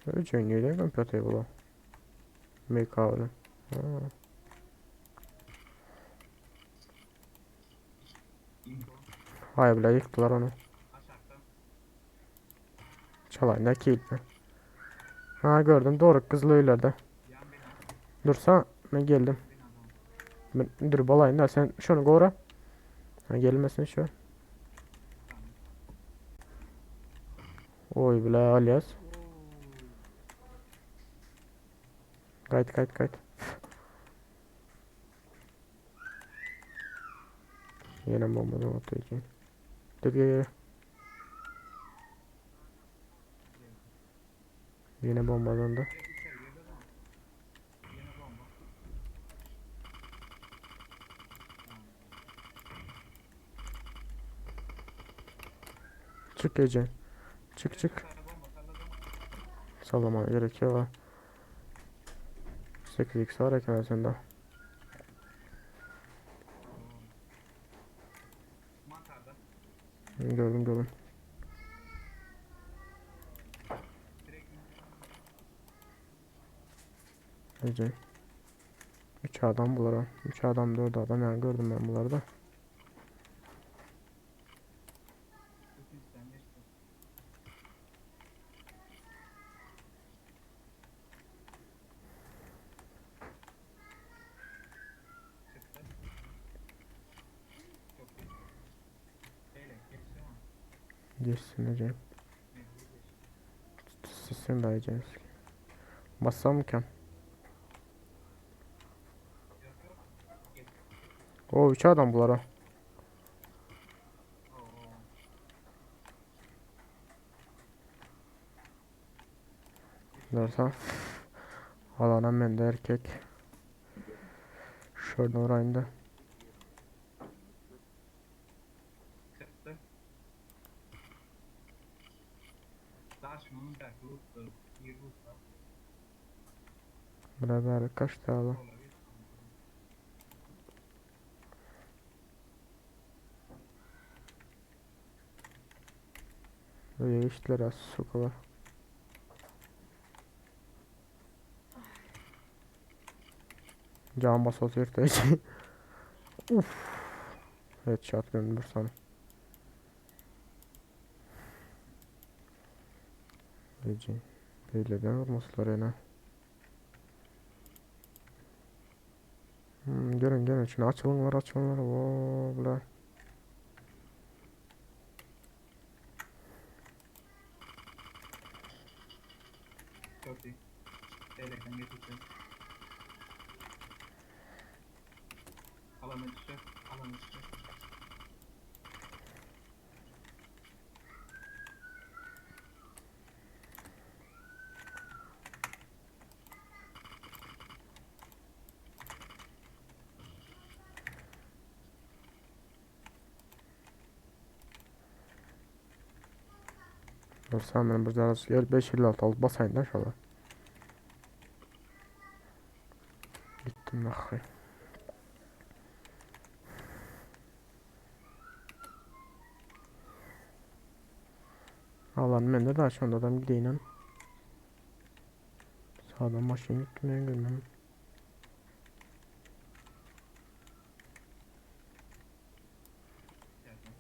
Öyle nereden compatible? MK Ha. Info. Hay bile yıktılar onu. Aşağıda. Çalay ne keyifli. Ha gördüm doğru kızıl ileride. Yan bina. Dursa ben geldim. Binadan. Ben, dur balayın da sen şunu gora. Ha gelmesin şu. Oy bile alias. Oo. Kayıt kayıt kayıt. Ýene bomba doňatdy. Gel gel gel. Ýene bomba dondu. Direkt içeri girdi adam. Yine bomba. Çyk gece. Çık çık. Bir tane bomba salladım. Sallamana gerek yok. 8x var eken sende. Mantarda. Gördüm gördüm. Direkt indir. Ece. 3 adam bular. 3 adam 4 adam yani gördüm ben bunları da. İkinciden geçti. Çıktı. Çok iyi. Beyle geçti ama. Geçsin Ece. Mecbur geçti. Sizsin de Ece. Bassam mı ki? Yok yok. Geç. O 3 adam bular ha. Oo. Dersen. Alana mende erkek. Şuradan orayında. Çıktı. Daha şunun da loot bir loot var. Beraber kaç tane Olabilir. Öyle geçtiler az sokalar. Can bas atıyor da. Uf. Headshot gömdür sana. Gece. Beyleden vurmasılar yana. Gelin gelin şunu açılın var açılın var. Voo, bula. Çok iyi. Beylekten geçti. Alana düşüyor. Alana düşüyor. Dur sen benim burada arası gel 556 al basayım da şöyle. Gittim bakayım. Alan ben de daha şu anda adam gideyim. Sağdan maşın gittim ben görmem. Geldim.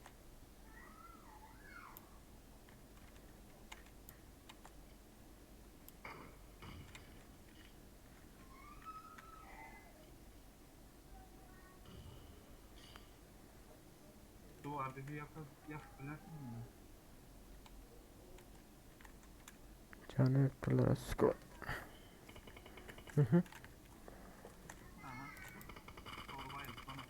Duvar dibi yapıp yapıp mi? Canı ettiler skor. Hı hı. Aha. Torbayı bana.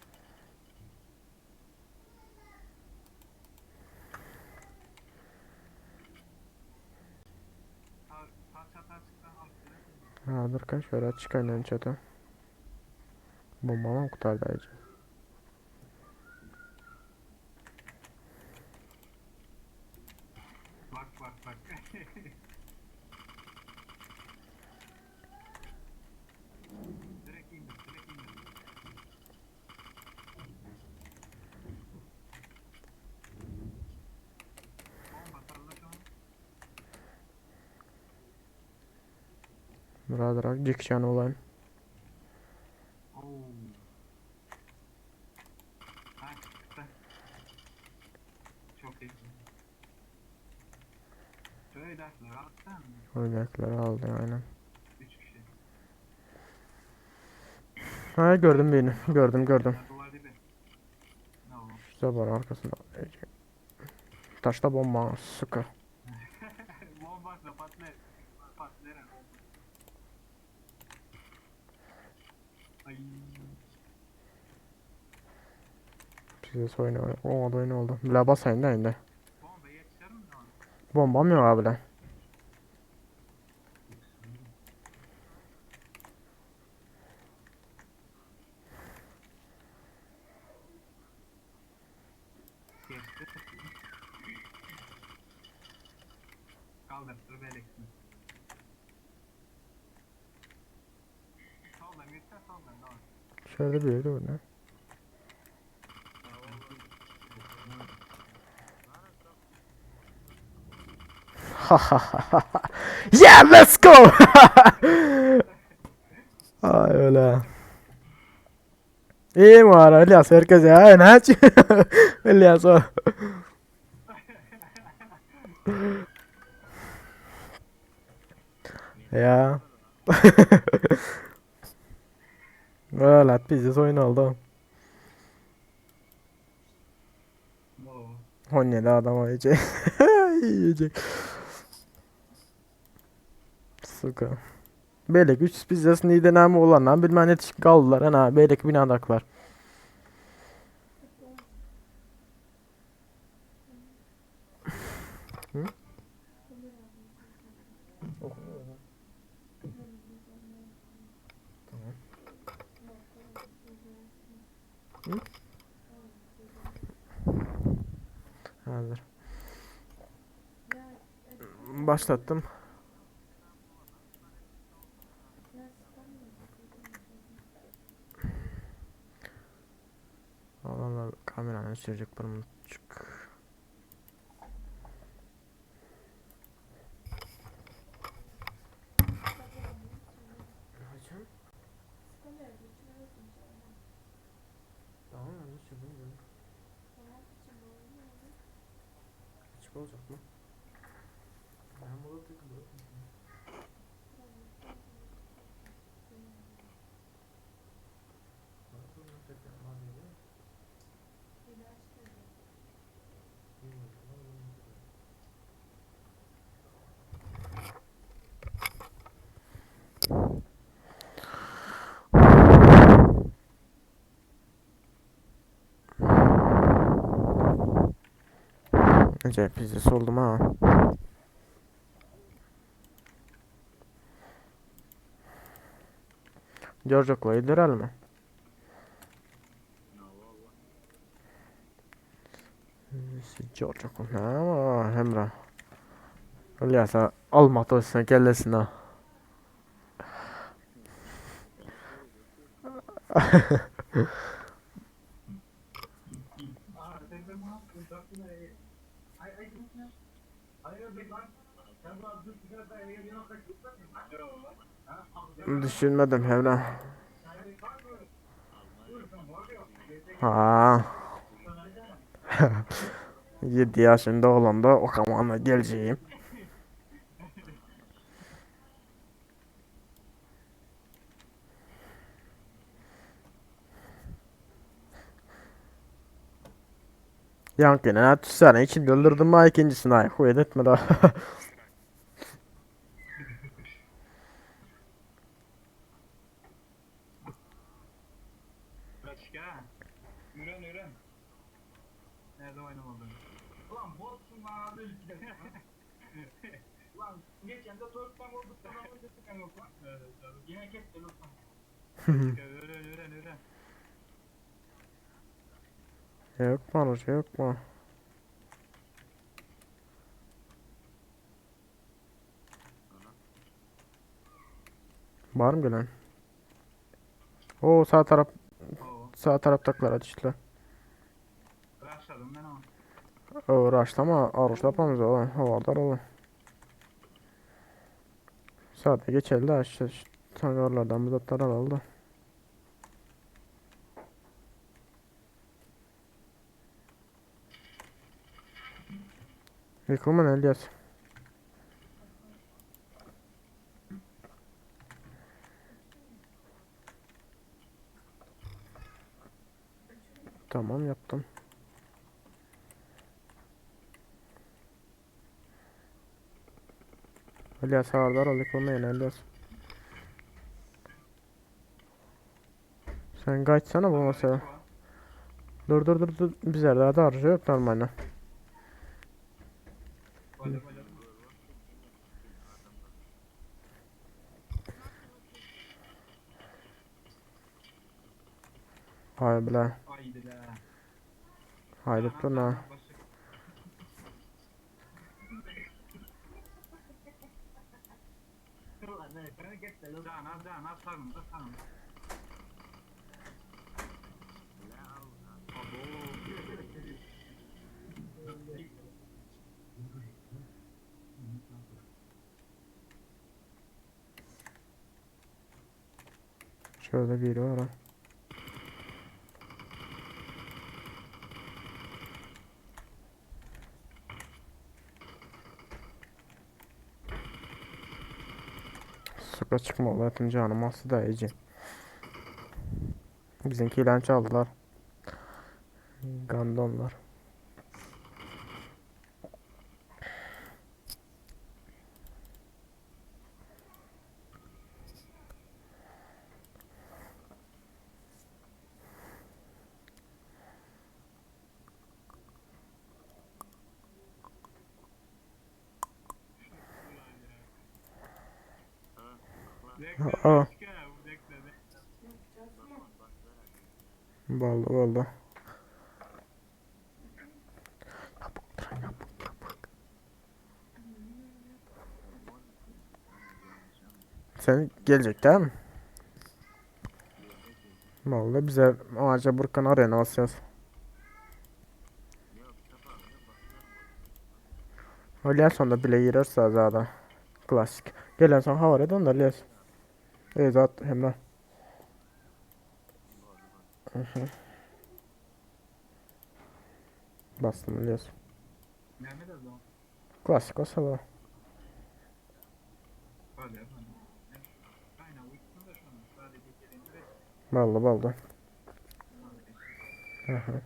Ta, ta çatağa çıksan alıp bilersin mi? Ha dur kaç ver açık aynen çatı. Bombamam kurtardı ayrıca. Bak bak bak. Direkt indir, direkt indir. Bomba salla şunu. Birader dikcan olayım. Oo. Ha çıktı. Çok iyi. Şöyle dertler alttan Oynakları aldı aynen. 3 kişi. Ha gördüm beni. Gördüm gördüm. Ya duvar dibi. Ne oldu? Şurada var arkasında. Taşta bomba sıkı. Bomba da patlar. Patlar. ha. Ay. Size oýun oňat oýun oldu. Bile basaýyn da indi. Bomba yetişer mi lan? Bombam yok abi lan. Geçti. Kaldır, beleksin. Soldan gitsen soldan tamam. Şöyle bir yerde bu ne? Yeah, let's go. Ay öyle. İyi mi var İlyas herkes ya ne aç? İlyas o. Ya. Öyle bizi oyun oldu. Oo. 17 adam yiyecek. Yiyecek. Suka. Belek 3 pizzası neydi name olanlar bilmem ne kaldılar ana belek binadaklar. Hı? Tamam. Hı? Hazır. Başlattım. Allah Allah kameranı sürecek parmacık. Hocam. Tamam yanlış yapayım. Açık olacak mı? Ben burada takılıyorum. Acayip pizza oldum ha. Giorgio ilerler mi? Giorgio ne ama Emre. Öyleyse alma olsun gellesin ha. Düşünmedim Emre. Ha. 7 yaşında olanda o zamana geleceğim. Yankine tutsana içimde öldürdüm ha ikincisini ay huyet etme daha. Başka. Üren üren. Nerede oynamadın? Ulan botsun lan abi. Ulan geçen de dört tane olduk sana öldürdük yok lan. Evet tabii. Yine kes de lütfen. Başka üren üren üren. Yok mu yok mu? Var mı gelen? Oo sağ taraf Oo. sağ taraftakiler düştüler. Rushladım ben ama. O raşlama, arışlapamız o. Havadar o. Sade geçeldi aşağı tanrılardan bu atlar aldı. Yıkılma Elias. Tamam yaptım. Elias havadar ol yıkılmayın Elias. Sen kaçsana bu mesela. Dur dur dur dur bizlerde darja yok normalde. Bolýa bolýa. Hay bile. Aýdy la. Haydi dur na. Jana jana sagynda sagynda. Şöyle biri var ha. Sokağa çıkma olaydım canım aslı da iyice. Bizimkiyle çaldılar. Gandonlar. Bekle Aa. bekle bekle bekle. Boldy boldy. Ýapyk duran ýapyk ýapyk. Sen geljek dämi? Boldy bize ağaca burkan arena basýas. Öyle sonda bile girerse zaten. Klasik. Gelen son habar et onda Les. Evet at hem de. Bastım biliyorsun. Näme de zon? Klasik olsa da. Bolýa bolýa. Aynen uçsun da şunu. Sadece gelince Boldy boldy. Aha.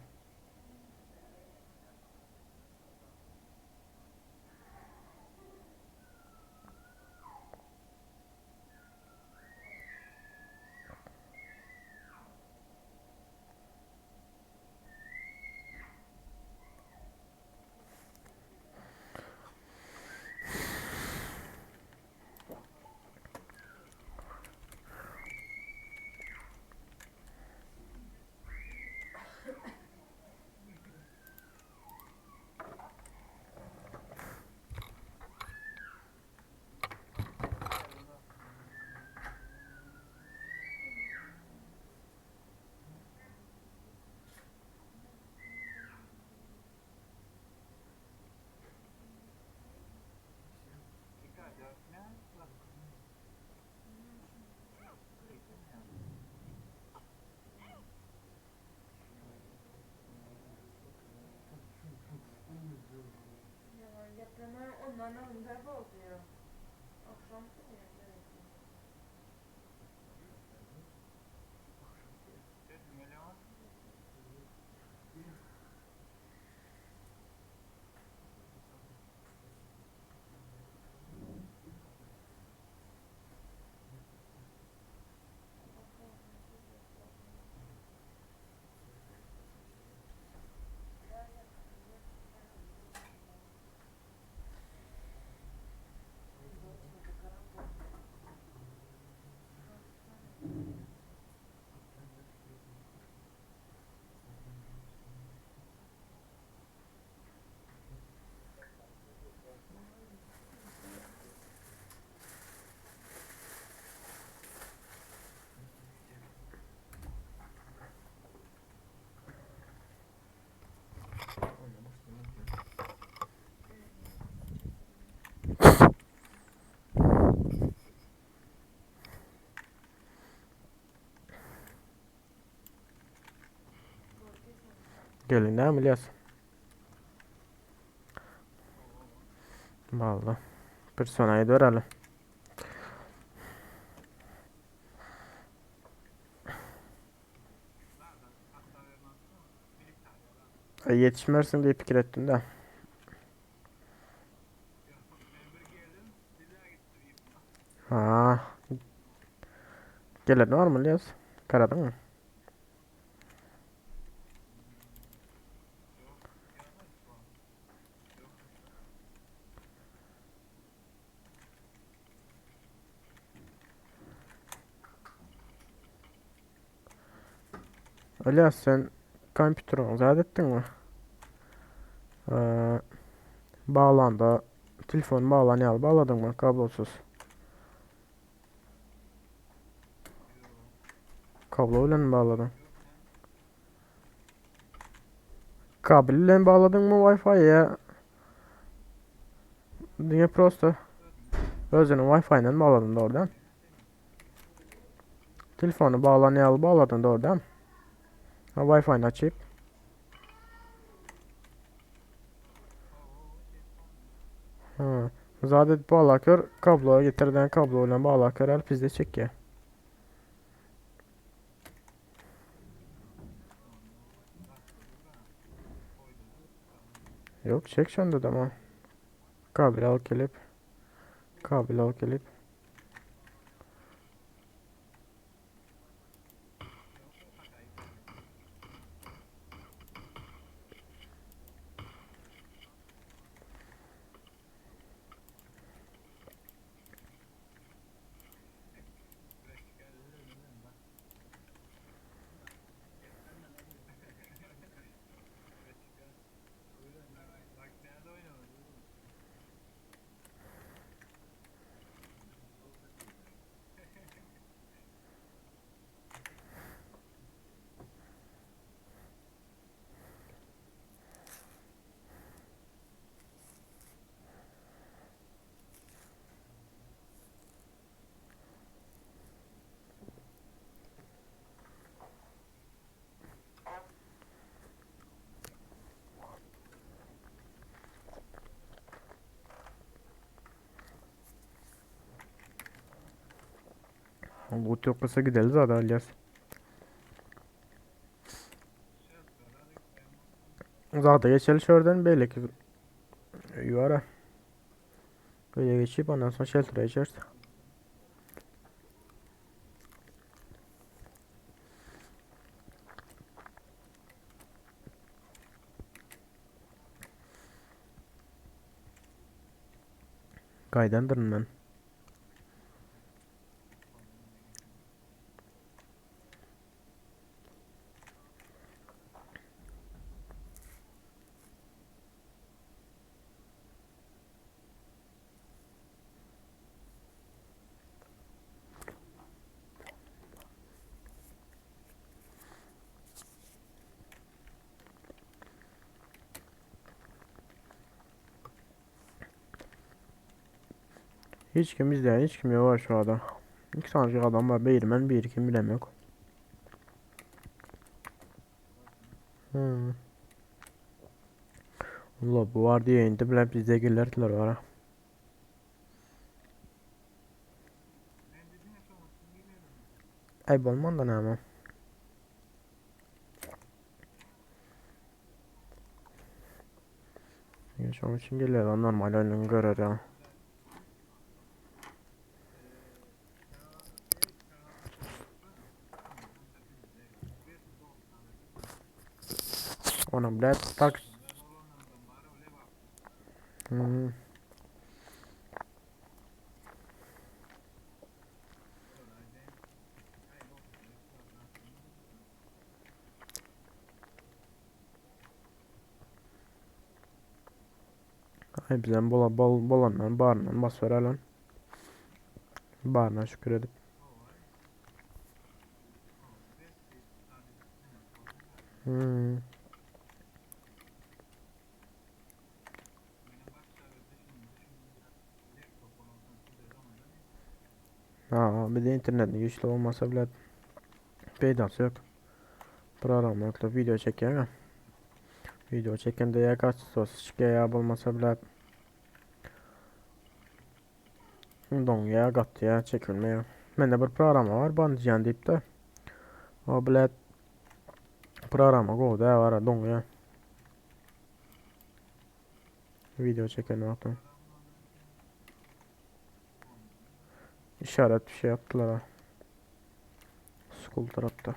Yalan gepleme ondan alınca oldu ya. Akşam ya. Evet. Gelin değil mi İlyas? Vallahi. Personayı dörelim. Ay, Yetişmersin diye fikir ettim de. Ha. Gelen var mı İlyas? Karadın mı? Ylýas sen kompýuteriňi zat etdiňmi? Ee, baglanda telefon baglan ýaly bagladyňmy kablosyz? Kablo bilen mi bagladyň? Kabel bilen bagladyňmy Wi-Fi ýa diňe prosto özüniň Wi-Fi-inden bagladyň dogrudan? Telefony baglan ýaly bagladyň dogrudan? Ha Wi-Fi-ni açyp. Ha, zat edip baglakör, kablo getirden kablo bilen baglakör alyp bizde çekýär. Yok çek şonda da ama. Kabel al gelip. Kabel al gelip. Loot yoksa gideriz zaten İlyas. Zaten geçelim şuradan belki yuvara. Öyle geçip ondan sonra shelter'a geçeriz. Gaýdandyryn men. Hiç kim izleyen hiç kim yok var şu anda. İki tane adam var. Bir ben bir kim bilem yok. Hmm. Allah bu var diye indi bilen bizde gelirdiler var ha. Ay bolman da näme? Ya şoň üçin gelýär normal oýnuň görer ya. Ona bile tak. Hmm. Ay bizem bola bol bolandan baryndan bas berelen. Baryna şükür edip. Hmm. Ha, bir de internet güçlü olmasa bile peýdasy ýok. Program ýokda video çekýär. Video çekende ýa kaçysos çykýar ýa bolmasa bile doňýar, gatýar, çekilmeýär. Mende bir programa var Bandicam diýip de. O bile programa gowy da var doňýar. Video çeken wagtym. İşaret bir şey yaptılar ha. School tarafta.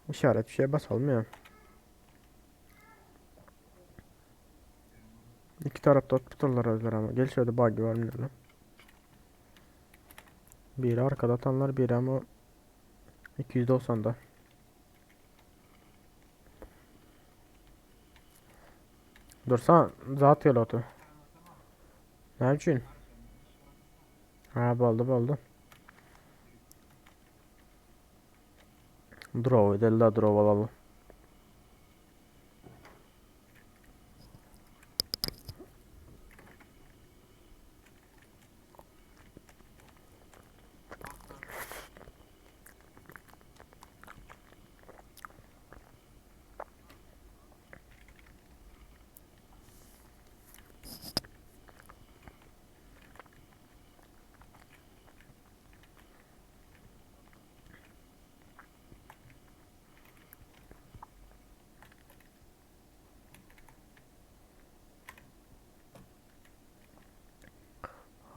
İşaret bir şeye basalım ya. İki tarafta tutarlar özler ama. Gel şöyle buggy var mı lan? Biri arkada atanlar biri ama 290'da. Dursan zat gel otu. Ne için? Ha boldy boldy. Draw edelim la draw alalım.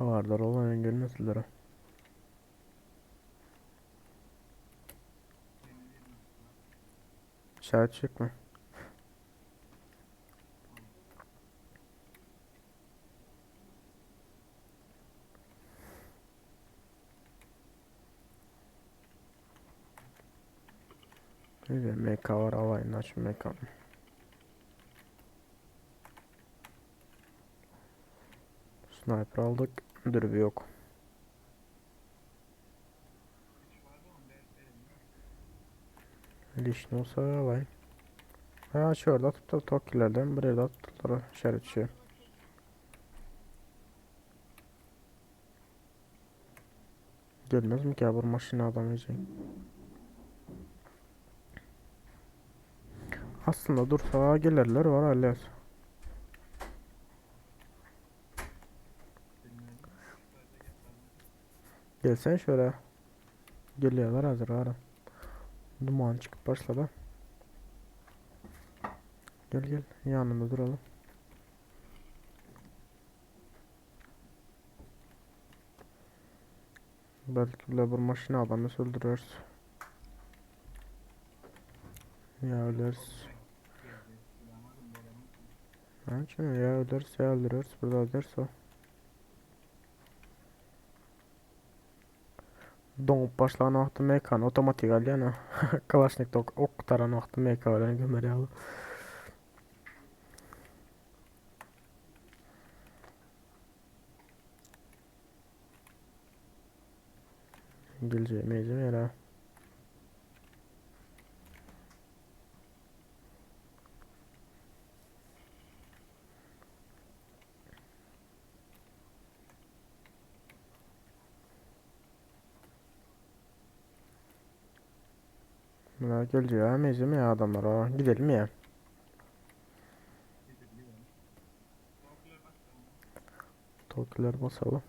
Habardar olan görmesinler. İşaret çıkma. Neyse MK var alayım aç MK. Sniper aldık. Dürbü yok. Lişni olsa alayım. Ha şurada tuttu Tokilerden buraya da tuttular işaretçi. Gelmez mi ki ya bu maşina adam yiyecek? Aslında dursa gelirler var hala. Gelsen şöyle. Geliyorlar hazır ara. Duman çıkıp başladı. Gel gel yanında duralım. Belki bile bir maşina adamı öldürürüz. Ya ölürüz. Ha, şimdi ya ölürüz ya öldürürüz. Burada ölürüz o. Doňup başlan wagty MK-ny otomatik alýan ha. Kalaşnikde ok, ok gutaran wagty MK bilen gömer ýaly. Geljek mejim ýere. Buna geleceğe mezim ya adamlara. Gidelim ya. Tokiler basalım.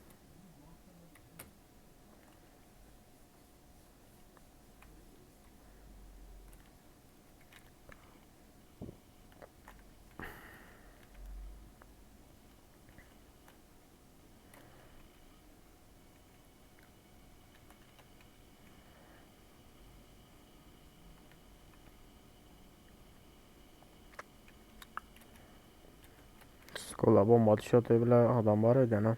Skola bomba düşüyordu bile adam var öyle ha.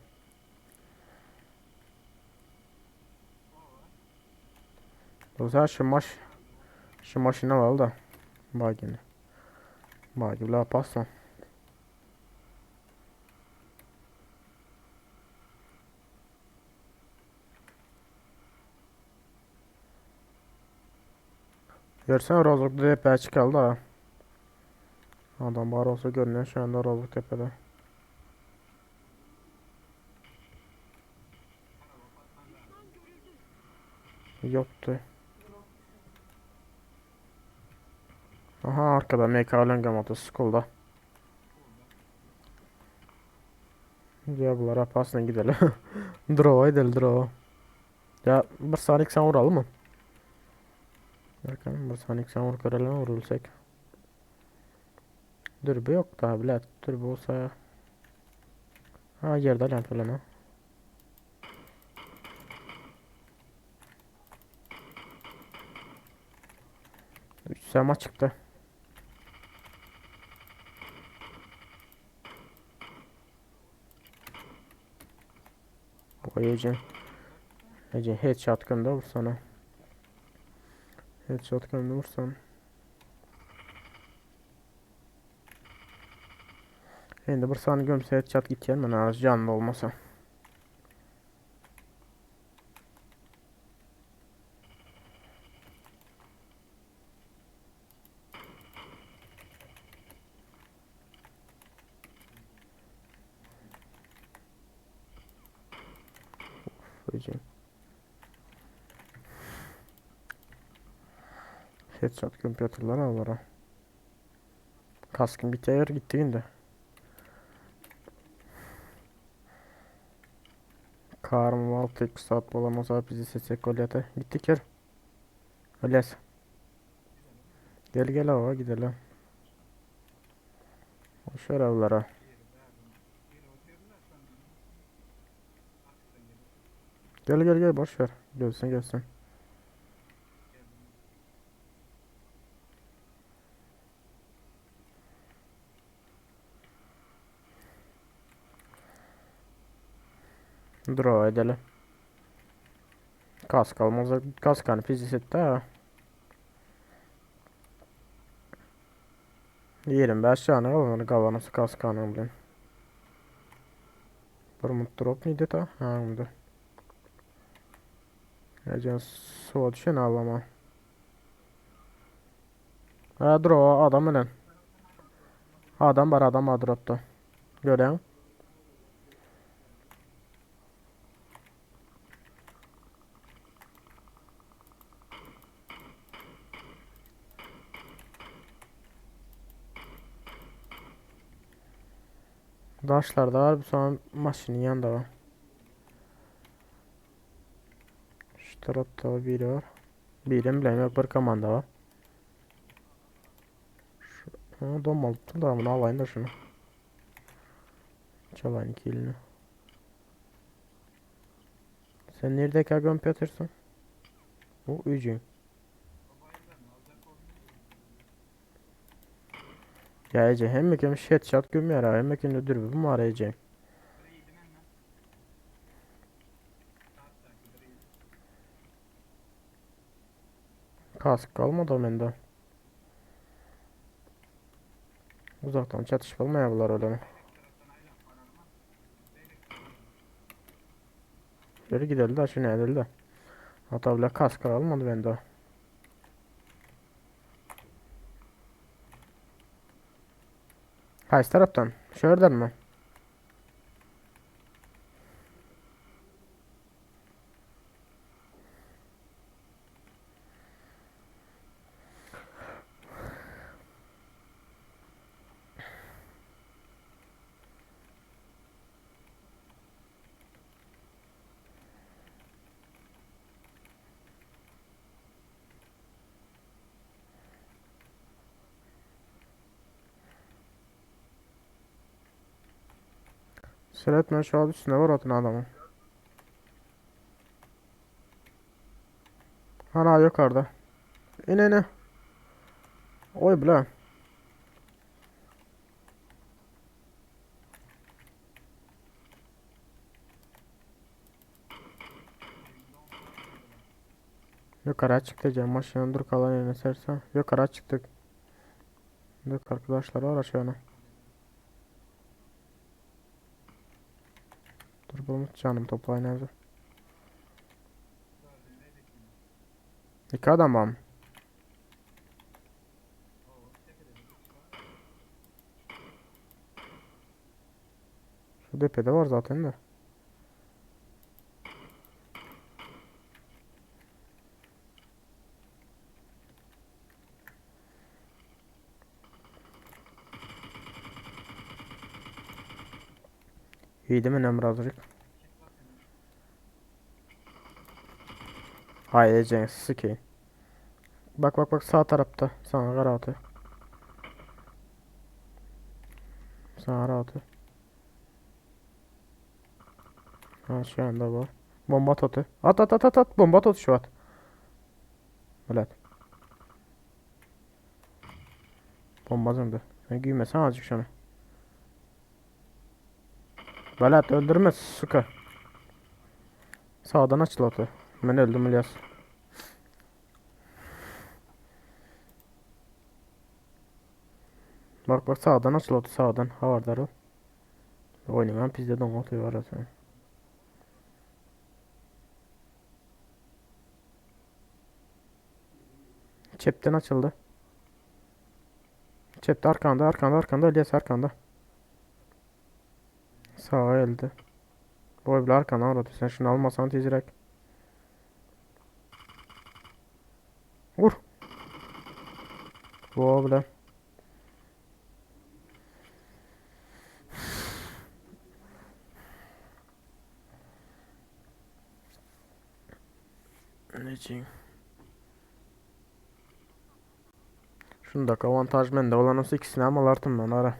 O zaman şu maş şu maşını alalım da. Bagini. Bagi bile pasla. Görsen Rozok tepeye çıkaldı ha. Adam var olsa görünüyor şu anda Rozok tepede. Yoktu. Aha arkada MK Löngem Skulda. Ya bunlara pasla gidelim. Draw edelim draw. Ya bir saniye sen vuralım mı? Bakalım bir saniye sen vurup görelim vurulsak. Dürbü yok daha bilet. Dürbü olsa. Ha yerde lan falan ha. 3 sema çıktı. Bu Ece. Ece headshot gönder vursana. Headshot gönder vursan. Endi bir sany gömse headshot gitýän men az janly bolmasa. Of, Ece. Headshot gömüp ýatyrlar olara. Kaskym bitýär gitdi indi. Karm 6 saat bolamasa bizi seçek Goliath'a. Gittik yer. Öles. Gel gel ava gidelim. Boş ver avlara. Gel gel gel boş ver. Gelsin gelsin. Draw edelim. Kask almaz. Kask hani fizi etti ha. 25 tane al galanasy kaskanyň bilen. Bir mut drop neydi ta? Ha bunda. Ejen suwa düşen alama. Ha drop adam bilen. Adam var adam var dropta. Gören. Daşlar da var. Bu sonra maşının yanında var. Şu tarafta biri var. Biri mi yok bir komanda var. Şu, ha, donmalıktım da bunu alayım da şunu. Çalayım kilini. Sen nerede gömüp yatırsın? Bu ücün. Ya Ece hem kim headshot gömüyor ha hem kim de dürbün var Ece. Kask kalmadı bende. Uzaktan çatışma bunlar öyle mi? Şöyle gidelim de şunu edelim de. Hatta bile kask almadı bende. Qaysi tarafdan? Şu yerden mi? Seyretme şu an üstüne var atın adamı. Ana yukarıda. İn in. Oy bile. Yukarı çıktı diyeceğim. Maşının dur kalan yerine serse. Yukarı çıktık. Dur arkadaşlar var aşağına. Dur bulmuş canım toplayın abi. İki adam mı? Şu depede var zaten de. İyi değil mi Emre azıcık? Hayır Ece sikeyim. Bak bak bak sağ tarafta. Sana garap Sana garap Ha şu anda bu. Bomba at atı. At at at at at. Bomba at şu at. Bilet. Bomba zındı. Sen güymesen azıcık şunu. Belat öldürme suka. Sağdan açıl atı. Ben öldüm İlyas. Bak bak sağdan açıl atı sağdan. Havardar ol. Oynayayım ben pizde don atıyor arasını. Çepten açıldı. Çepte arkanda arkanda arkanda İlyas arkanda. Sağa geldi. Boy bile arkana uğradı. Sen şunu almasan tezirek. Vur. Boy bile. Ne için? Şunu da avantaj bende olan olsa ikisini ama alardım ben ara.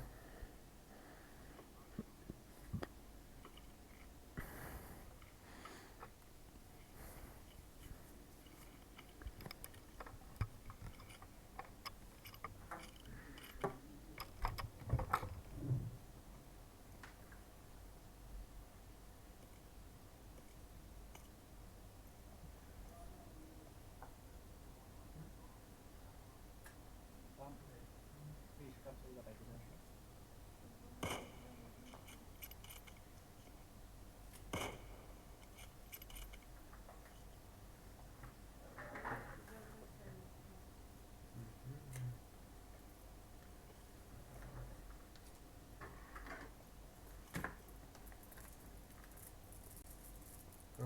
Tam bir iş kaçırdı belki.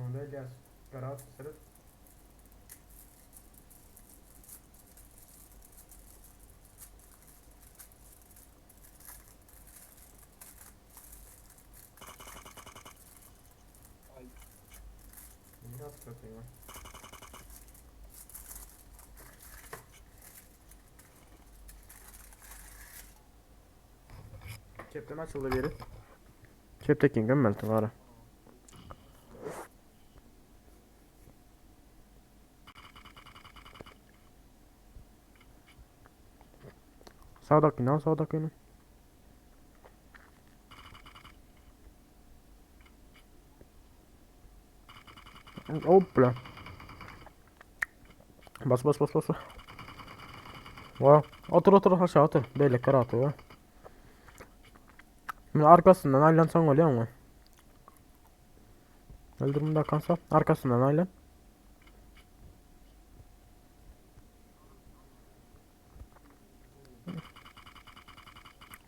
Onda İlyas. Karaat sırıt. Ay Biraz kötü ya. Cepten açıldı biri. Cepteki gömmelti var. Sağdaki lan sağdaki lan. Hopla. Bas bas bas bas. Va. Otur otur aşağı otur. Böyle kara atıyor. Şimdi arkasından aylansan oluyor mu? Öldürüm de kansa. Arkasından aylan.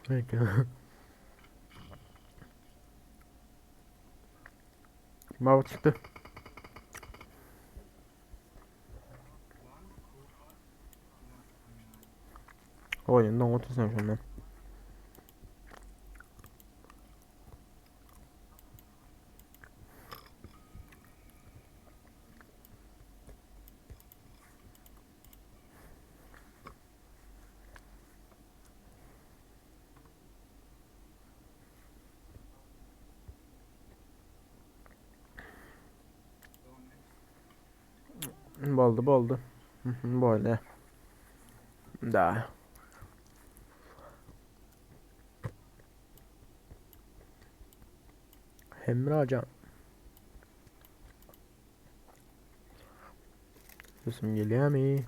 Peki. Mavi çıktı. Oyundan otursam şundan. Boldu boldu. Hı hı, Böyle. Da. Emre Can. Sesim geliyor mu?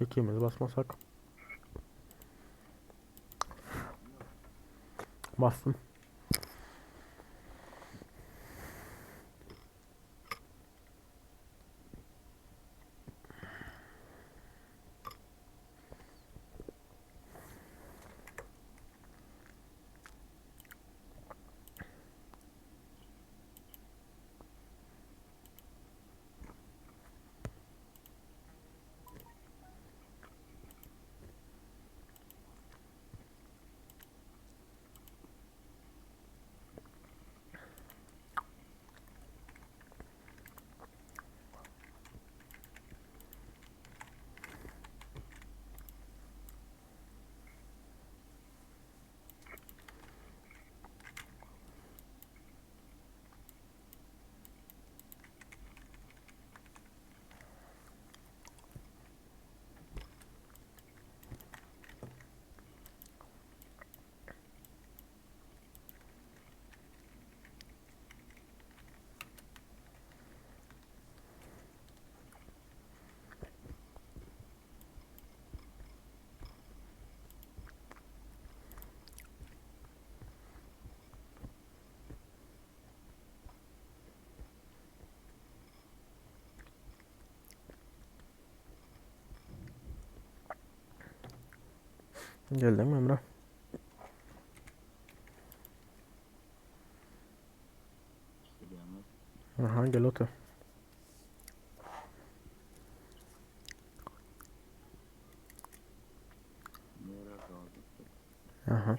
İkimiz basmasak. Bastım. Geldiňmi Emre? Aha gel otur. Aha.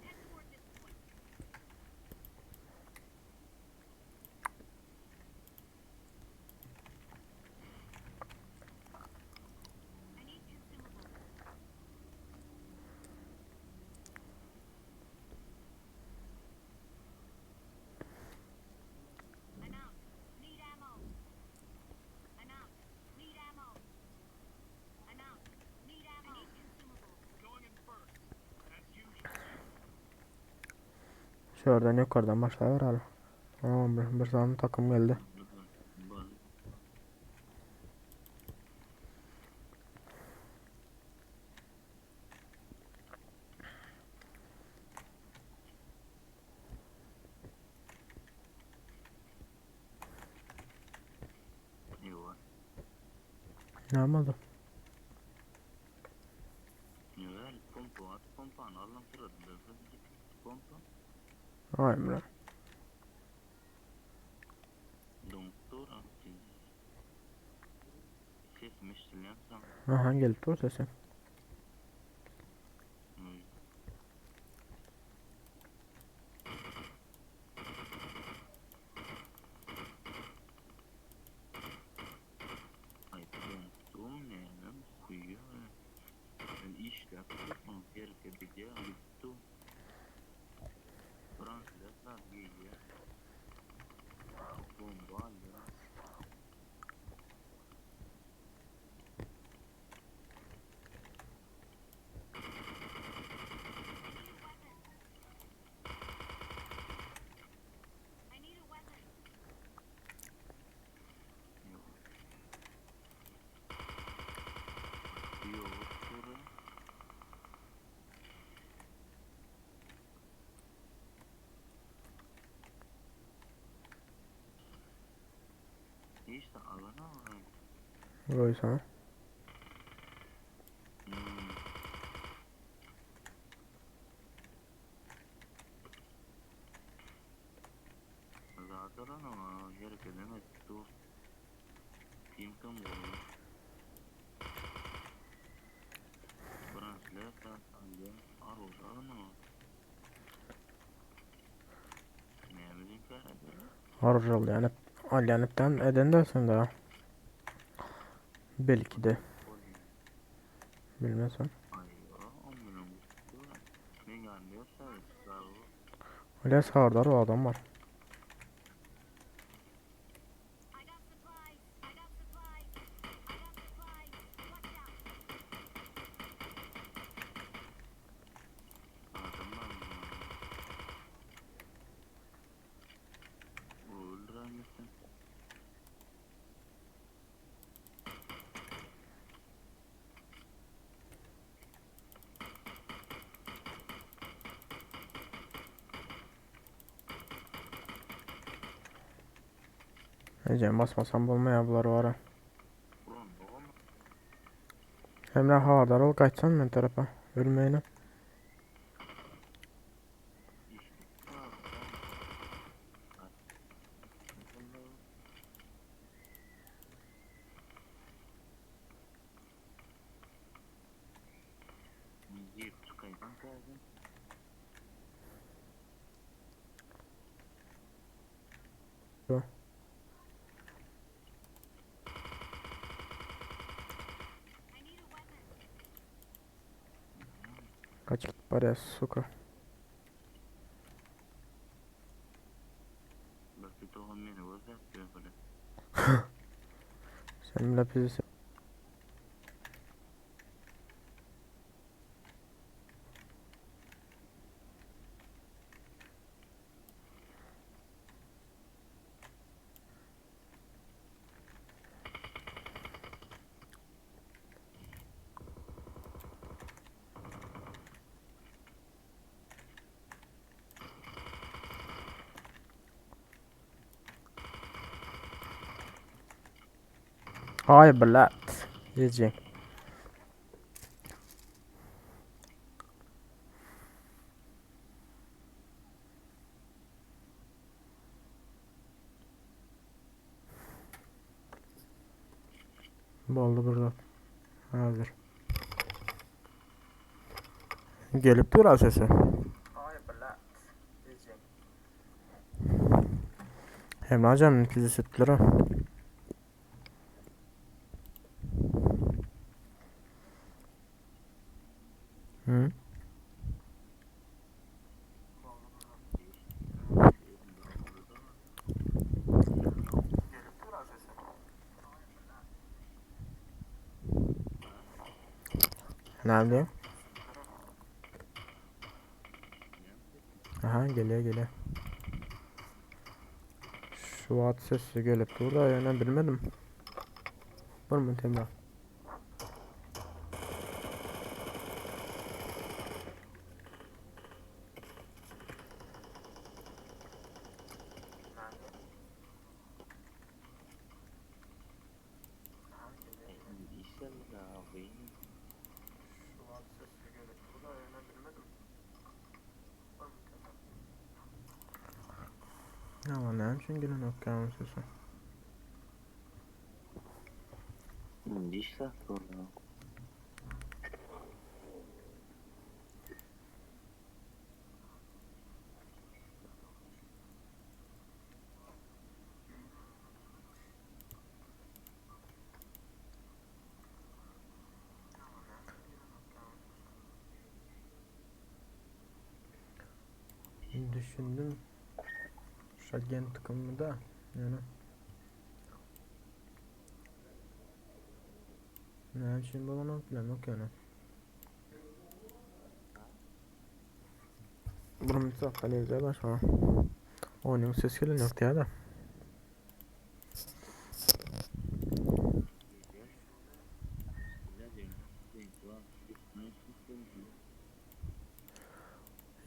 Head toward this point. I need consumables. I'm out. Need ammo. I'm out. Need ammo. I'm out. Need ammo. I need consumables. Şuradan yukarıdan başlayıver Tamam bir, bir tane takım geldi. Yok. Ne oldu? Növel pompa at pompa Allah'ım sırada pompa. Ay Emre. Doktor attı. Ses meşgul Aha geldi dur sesi. Ay doktor ne lan kuyuyor. Ben işle tutmam herkese gitti. Fransızlar geliyor. Bomba alıyor. I need a weapon. Yok. Yok. Sonra. İşte alana var. Goý sana. Hmm. Zaten ama herkese ne dur. Kim kim bu? Fransızlar alıyor. Arozlar mı? Ne bileyim ben. Harcal yani alyanıptan eden dersin daha. Belki de. Bilmezsen. Öyle sardar o adam var. I got supplies. I got supplies. I got supplies. Watch out. Öldüremezsin. Ecem basmasam bulmaya bular var ha. Ulan babam Emre havadar ol kaçsan men tarafa. Ölmeyene. işte. Yiyip çıkayım geldim. Yo. I need a weapon. Kaç git bari suka. Bak bir tohum beni vazgeçti böyle. Sen bile bizi Ay blat. GG. Boldy bir zat. Hazır. Gelip dur sesi. Emrecan 207 lira. Hı? Nerede? Aha geliyor geliyor. Şu at sesi gelip dur da yani bilmedim. Var mı Temra? İnşallah abi. Ama ne için gelen okyanus sesi? İnşallah sonra. Düşündüm. Şagen takımı da yani. Ne için balonu plan yok yani. Bunun zaten izlerler sonra. Oyunun ses gelen yok diye de.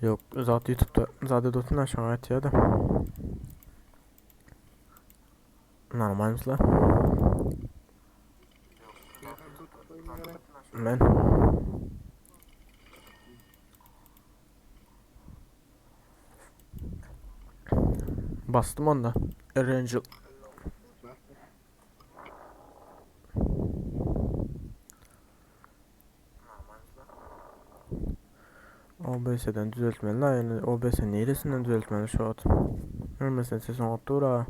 Yok zaten YouTube'da zaten dostun aşağı ya da. Normal misle. Men. Bastım onda. Erangel. OBS'den düzeltmeli yani OBS neresinden düzeltmeli şu an? Mesela sesin otura.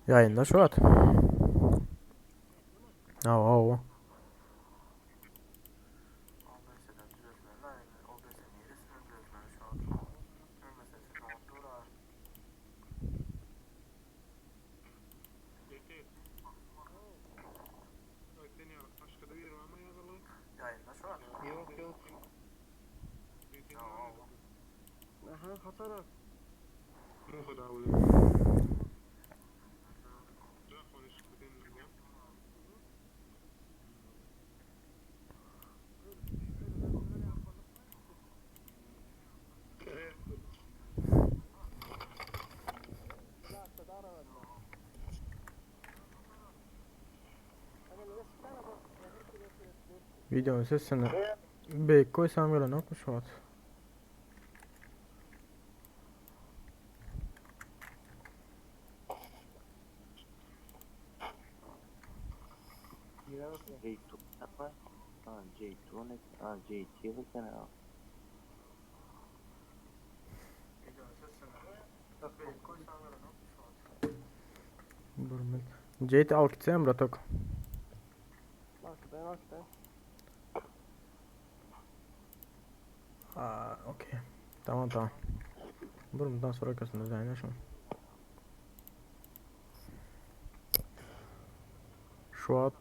Yayında şu an. Aa, aa. Yok yok. Aha Hasan Videonun sesini bir koysam gelen yok mu şu an? J2 var. Ha J2 ne? Ha J2 bu kana. J2 al gitsem bratok. Bak ben bak ben. Aa, okey. Tamam tamam. Bundan sonra kasınız yani şu an. Şu at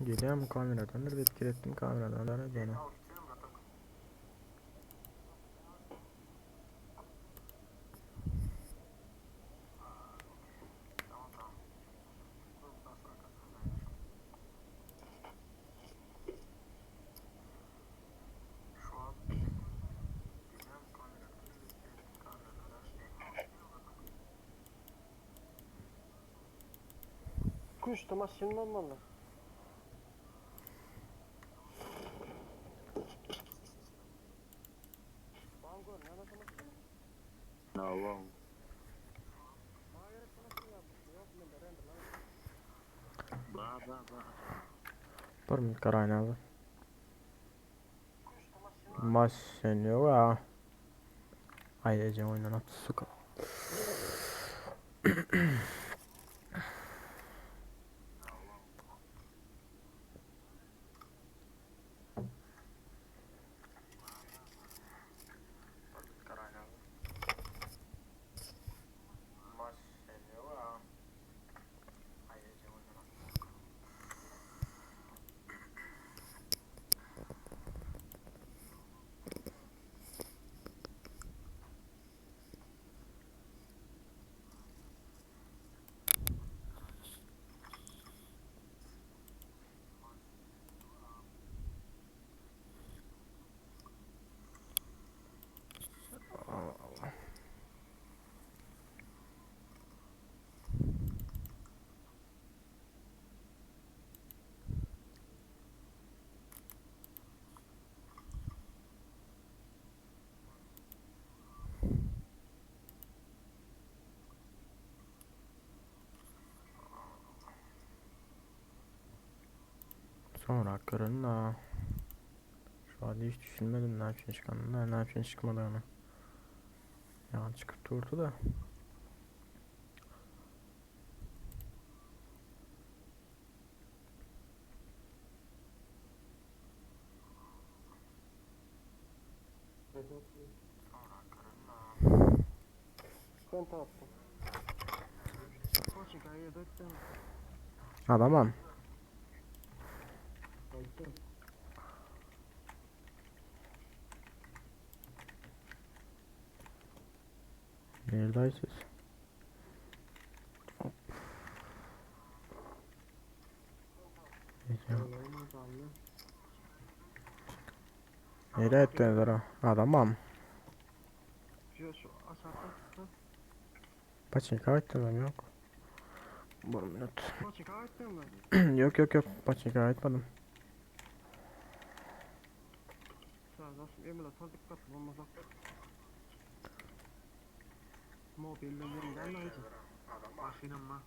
Geliyor kameradan da etki ettim kameradan da gene. Güýçli maşyn bolmaly. Bam görünýär şu maşyn. Nawa. Maňa gerek şu maşyn ýa ýok mende render Ba ba ba. Bir minut garaýyn abi. Maşyn ýok a. Aý ejeň oýundan atdy suka. Soňrak görün da. Şu an hiç düşünmedim ne üçin çykandyny, ne üçin çykmadygyny. Ýa çykyp durdy da. Ben tarafta. Koçik ayı döktüm. Adamam. Döktüm. Neredeysiz? Hop. Nereye ettiniz ara? Adamam. Şu şu aşağıda. Paçinka ettim yok. Bir minut. Koçik ayı mı? yok yok yok. Paçinka etmedim. Nasıl emre tam dikkatli olmasak. Mobillerimden ayrı. Maşynam mı?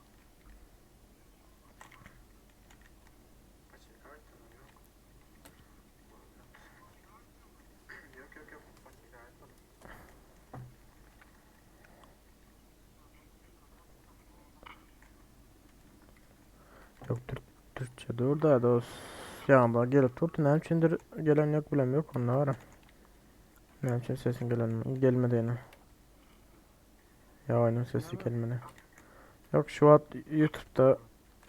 Yok Türk Türkçe dur da dost. Ya gelip durdu. Ne üçündür gelen yok bilem yok onlar var. Ne için sesin gelen gelmediğini. Ya oyunun sesi gelmedi. Yok şu an YouTube'da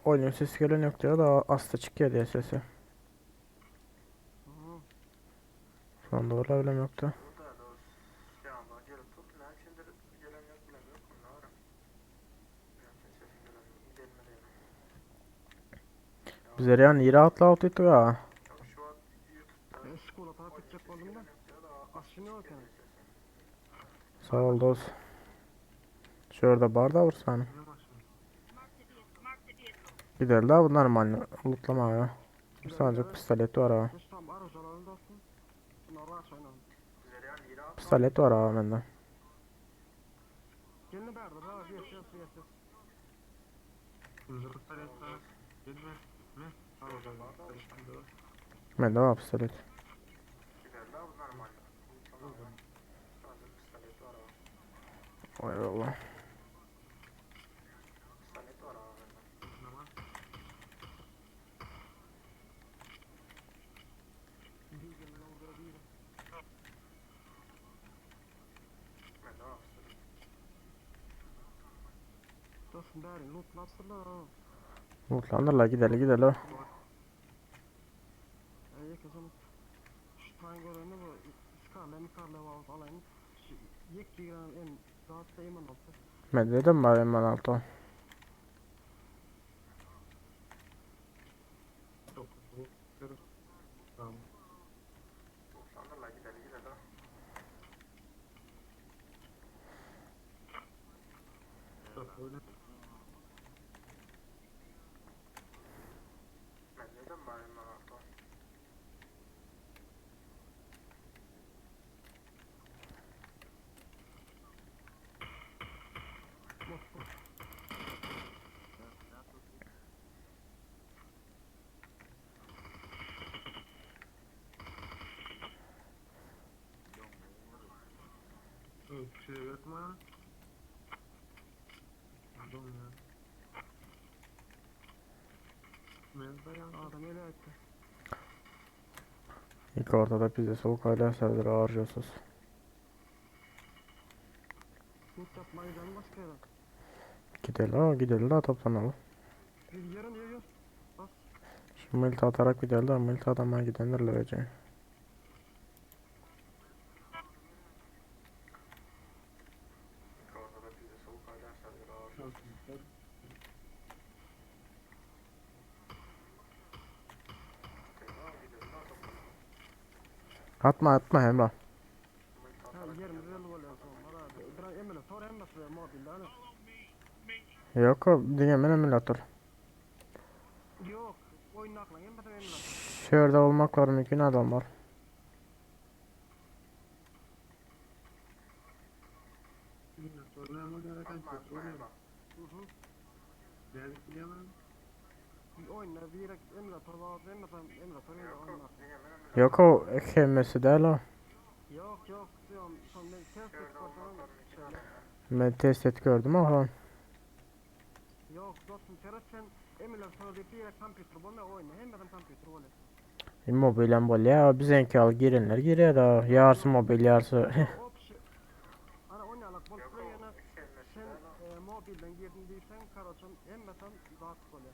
oyunun sesi gelen yok diyor da asta çıkıyor diye sesi. Hı. Şu anda öyle bilem yoktu. Bizler yani yere atla atıydı ya. Skola taraf gidecek oldum da. Maşyn yok yani. Sağ ol dost. Şurada bar da var sana. Ne maşyn? Marked a vehicle. Marked a vehicle. Gidelim daha bunlar normal lootlama ya. Sadece pistolet var ha. Şu tam aracı alalım dostum. Bunlar rahat oynayalım. Pistolet var ha bende. Gelin berdi ha yes yes yes yes. Zırh pistolet var. Gelme. Ne? Al o zaman. Bende var pistolet. Eyvallah. Dostum bäri lootlapdyrlar ha. Lootlandırlar gidelim gidelim. Ey kızım. Şu tane göreni bu skarle mikarle var alayım. Şu yek giren en rahat da emin oldu. Ben dedim var M16. Yok. Bu. Tamam. Yok, öyle. Şeýle mi? Adam ya. Men bayan adam öyle etti. İlk ortada bize soğuk hala saldırı harcıyorsunuz. Loot yapmayı ben başka yere. Gidelim ha gidelim daha toplanalım. Bir yarın yarın. Bas. Şu milta atarak gidelim de milta adamlar gidenlerle vereceğim. Atma atma Emrah. Ha yerim real oluyor son. Var abi. Biraz emülatör hem de mobilde hani. Yok o diňe emülatör. Yok. Oyun akla hem de emülatör. Şehirde olmak var mümkün adam var. Hı hı. Bir oyunda bir emülatör var. Hem de emülatör hem de oyun akla. Yok o hemmesi değil o. Yok yok diyorum. Son ben test et bakalım. Şöyle. Ben test et gördüm ama. Yok dostum Ferhat sen emülatör deyip bir kompüter bolma oyna. Hem de kompüter oluyor. Mobilen bol ya bizenki al girenler giriyor da yarısı mobil yarısı. Opsi. Ana oynayalak bol yana sen e, mobilden girdin deysen karaçon emmesen zat bolýar.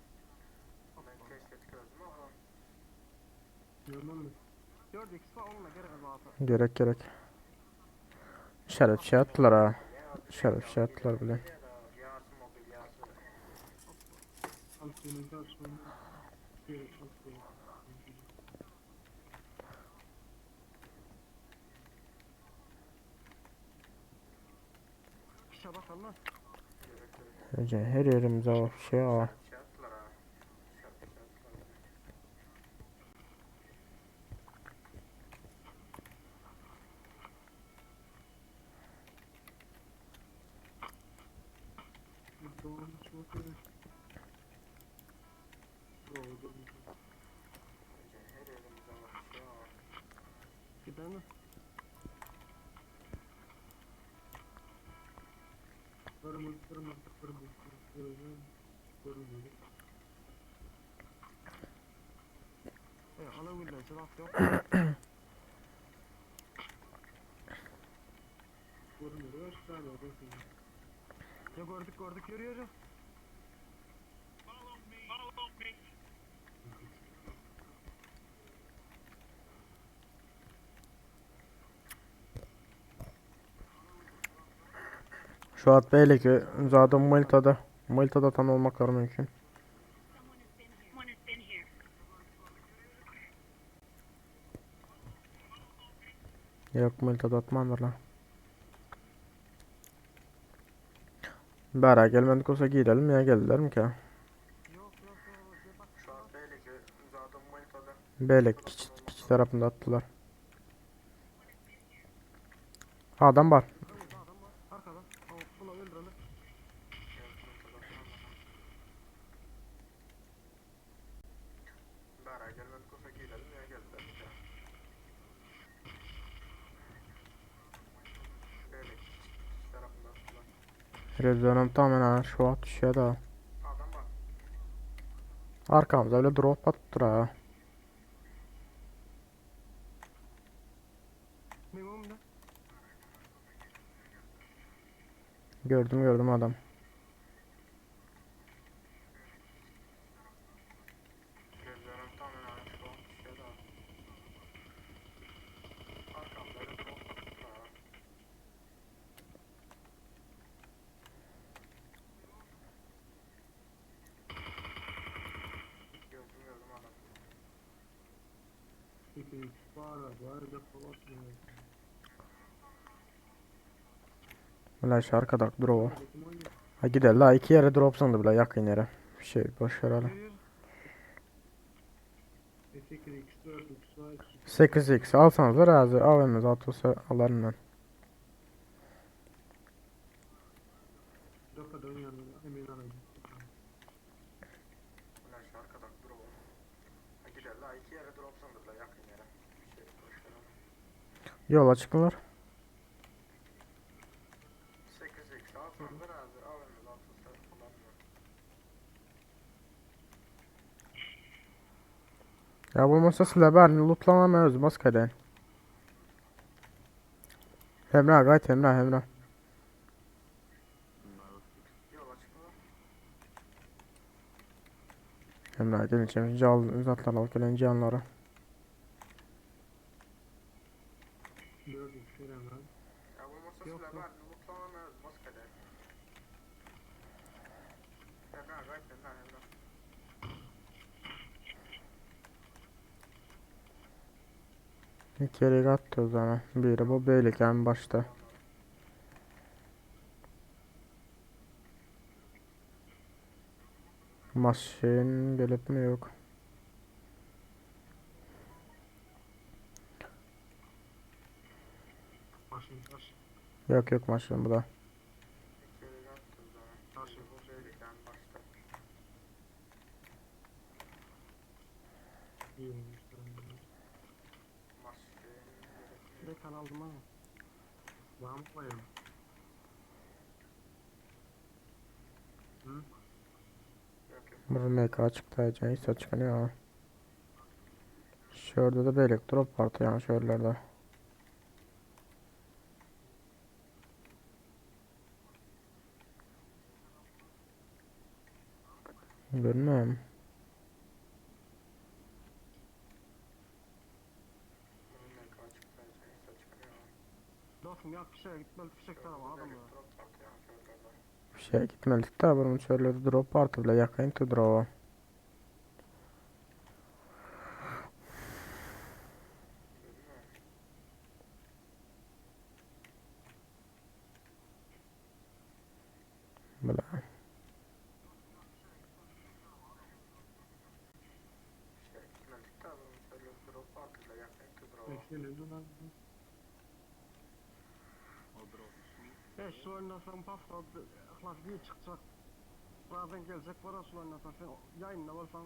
4x var onunla gerek zaten. Gerek gerek. İşaret şey attılar ha. İşaret şey attılar bile. Fişe bakalım lan. Ece, Her yerimize o şey var. Gidelim mi? E, ana gülden silah yok. Ya gördük gördük yürü yürü. Şu at belki zaten Malta'da. Malta'da tam olmak var mümkün. Someone has been here. Someone has been here. Yok Malta'da atmamdır lan. Bara gelmedik olsa girelim ya geldiler mi ki? Yok yok yok. Bir bak. Belek kiç, kiç tarafında attılar. Adam var. Önümüzde adam var. Arkada. Al, Bunu öldürelim. Rezonum tamamen şu at düşüyor da. Arkamıza öyle drop attı ha. Benim önümde. Gördüm gördüm adam. Ulan şu arkada drop. Ha gidelim la iki yere drop sandı bile yakın yere. Bir şey boş ver hele. Yürü yürü. 8x alsanız da razı. AVM zaten olsa alırım ben. Yola çıkınlar. Ya bolmasa sizler bärini lutlaň men özüm maska edeýin. Hemra gaýt Hemra Hemra. Hemra gelinçem cal zatlar alyp gelen canlara. Yok yok. İçeri attı o zaman. Biri bu beýleki başta. Maşyn gelip mi yok? Yok yok maşyn bu da. Dekan aldım ha. Bir MK çıktı hiç açık ya. Şurada da böyle drop vardı yani şuralarda. Bilmem. Dostum ya fişeğe gitmeli fişek tarafı adam ya. Bir şey gitmedik de bunun şöyle drop vardı bile yakın to drop'a. Bile. E şu oynasan pafta hlas bir çıkacak. Birazdan gelecek var şu oynasan sen yayında olsan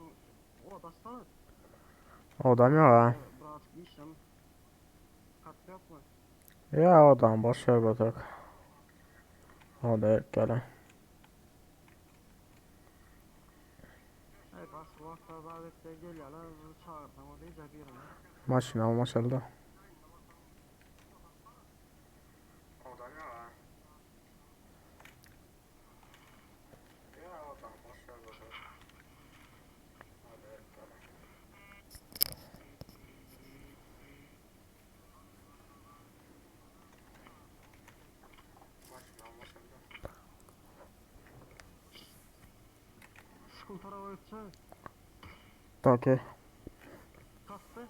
o da sana Odam yok ha. birazcık işlem. Katlı yapma. Ya odam boş ver batak. O da gele. Ey bas vakta davette gel ya lan çağırsan o diyecek birine. Maşın almaşıldı. Sıkıl tarafa gitse Okey. kastı.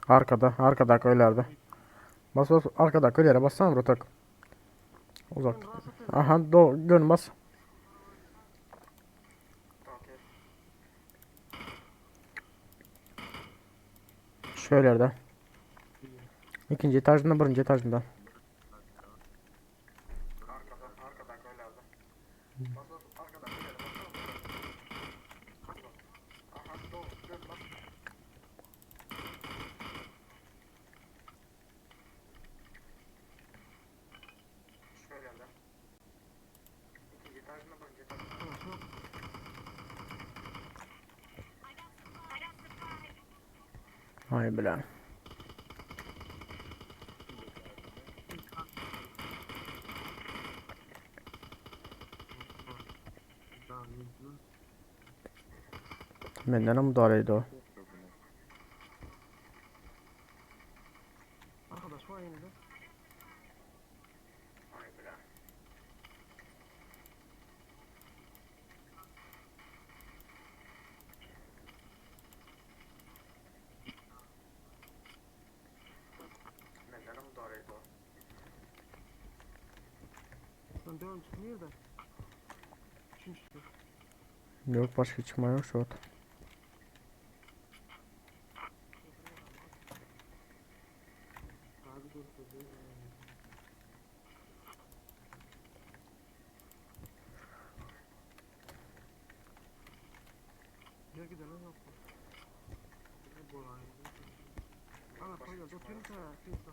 Arkada, arkada köylerde. Bas bas arkada köylere bassana Rotak. Uzak. Ben rahatsız ettim. Aha do gön bas. Şöylerde. İkinci etajında, birinci etajında. I got supplies. Hay bile. Menden müdahaleydi o. Arkadaş var yine de. Ben dördüncüsü nerede? Üçüncüsü. Yok başka çıkma yok şu an. Gel gidelim yok mu? Ana koyuyor, dur kimse, kimse.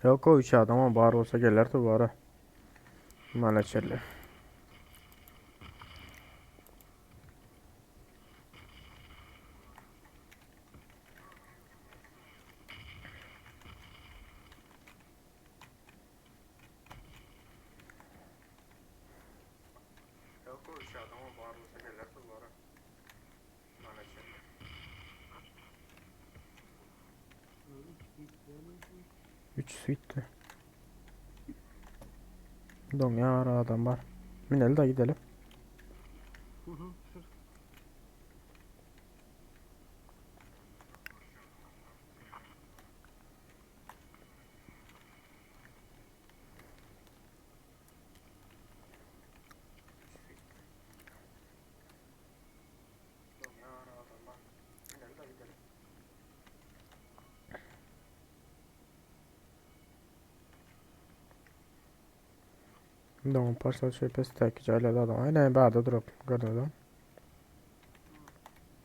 Yok o üç adam ama bar olsa geler de bara. Mana çelle. Yok o üç adam ama bar olsa geler de bara. Mana çelle. Üç suite. Dom ya ara adam var. Minel de gidelim. Hı hı. Sür. Dom parça şey pes tek cayla adam. Aynen bärde durup gördün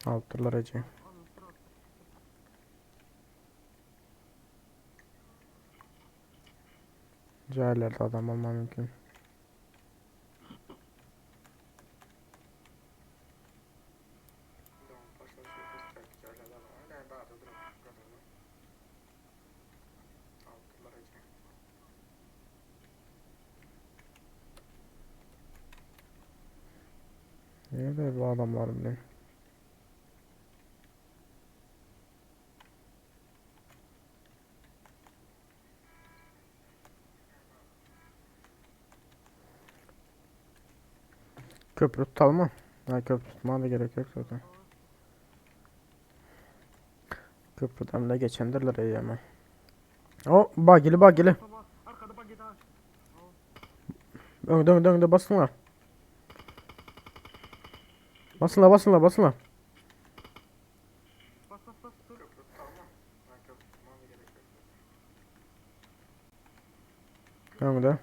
Alıp durlar Ece. Caylarda adam olma mümkün. Nerede bu adamlar bileyim. Köprü tutalım mı? Ha köprü tutmaya da gerek yok zaten. Köprüden de geçendirler iyi ama. O bagili bagili. Baba arkada bak daha. Önde önde önde basınlar. Basınlar basınlar basınlar. Bas bas bas. Dur. Önde.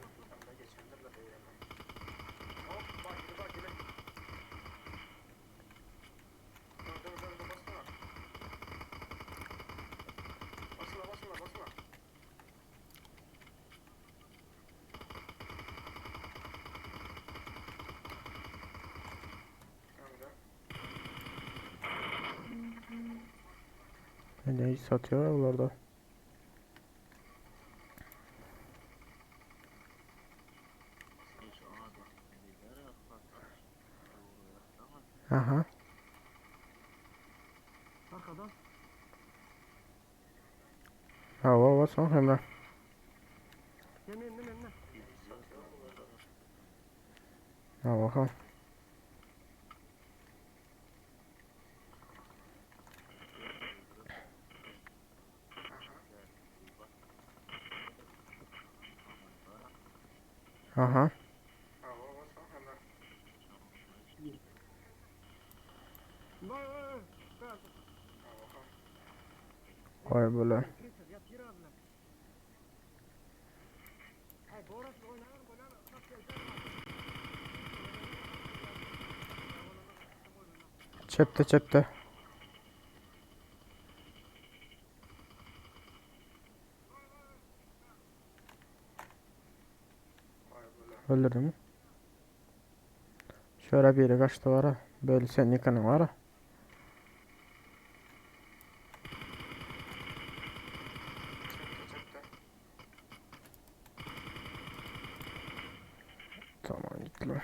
Ne satıyor oralarda. Aha. Arkadan. Ha va va son Emre. Yemin yemin yemin. Ha bakalım. Aha. Vay vay vay. Bak. Vay böyle. Geçer yat yürü abiler. Hey Boras oynar oynar. Bak gel. Çepte çepte. Öldürdün mü? Şöyle biri kaçtı var ha. Böyle senin yıkanın var ha. Tamam gittiler.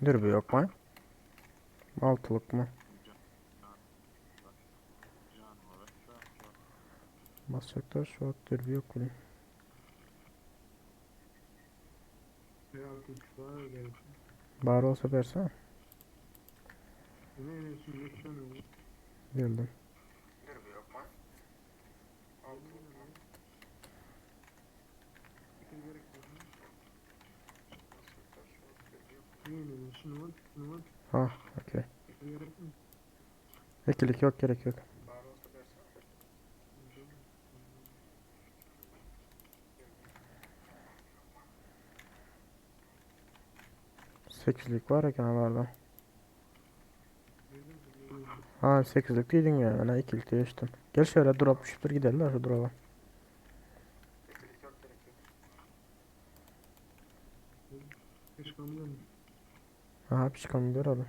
Dürbü yok mu? Altılık mı? Basacaklar şu an dürbü yok bunun. Bir altı üç var gerçi. Bari olsa versene. Ne ne şimdi istemiyorum. Geldim. Ne ne ne şunu al, şunu al. Ha, okey. Gerek mi? Ekilik yok gerek yok. Sekizlik var ya kenarlarda. Ha sekizlik değildin ya. Ben ikilik değiştim. Gel şöyle drop düşüp gidelim de şu drop'a. Keşke mı? Aha pişkan gidiyor abi.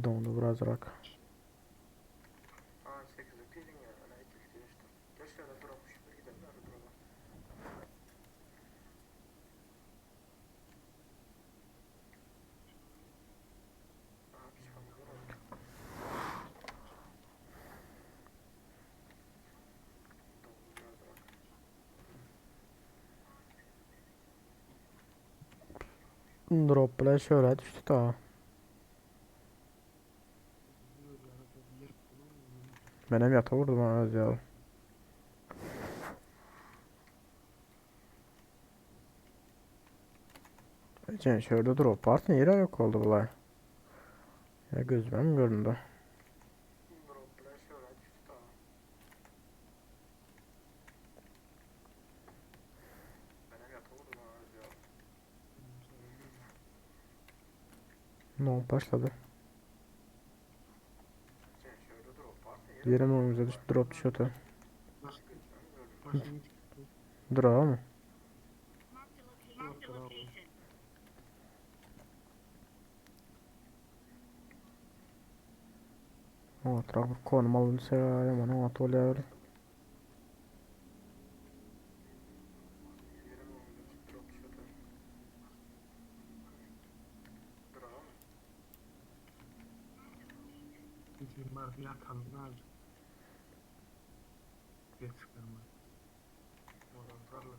Dondu biraz rak. Drop bile şöyle düştü ta. Benim yata vurdum ha öz ya. Ecen şöyle drop part niye yok oldu bulay. Ya gözüme mi göründü? Ne oldu başladı. Yerim önümüze düştü drop düşüyordu. Başını Drop mı? Marked a location. Marked a location. O tarafı konum alınsa yaman o at oluyor. Bizim var bir atalım lazım. Geçikler var. Oradan tarla.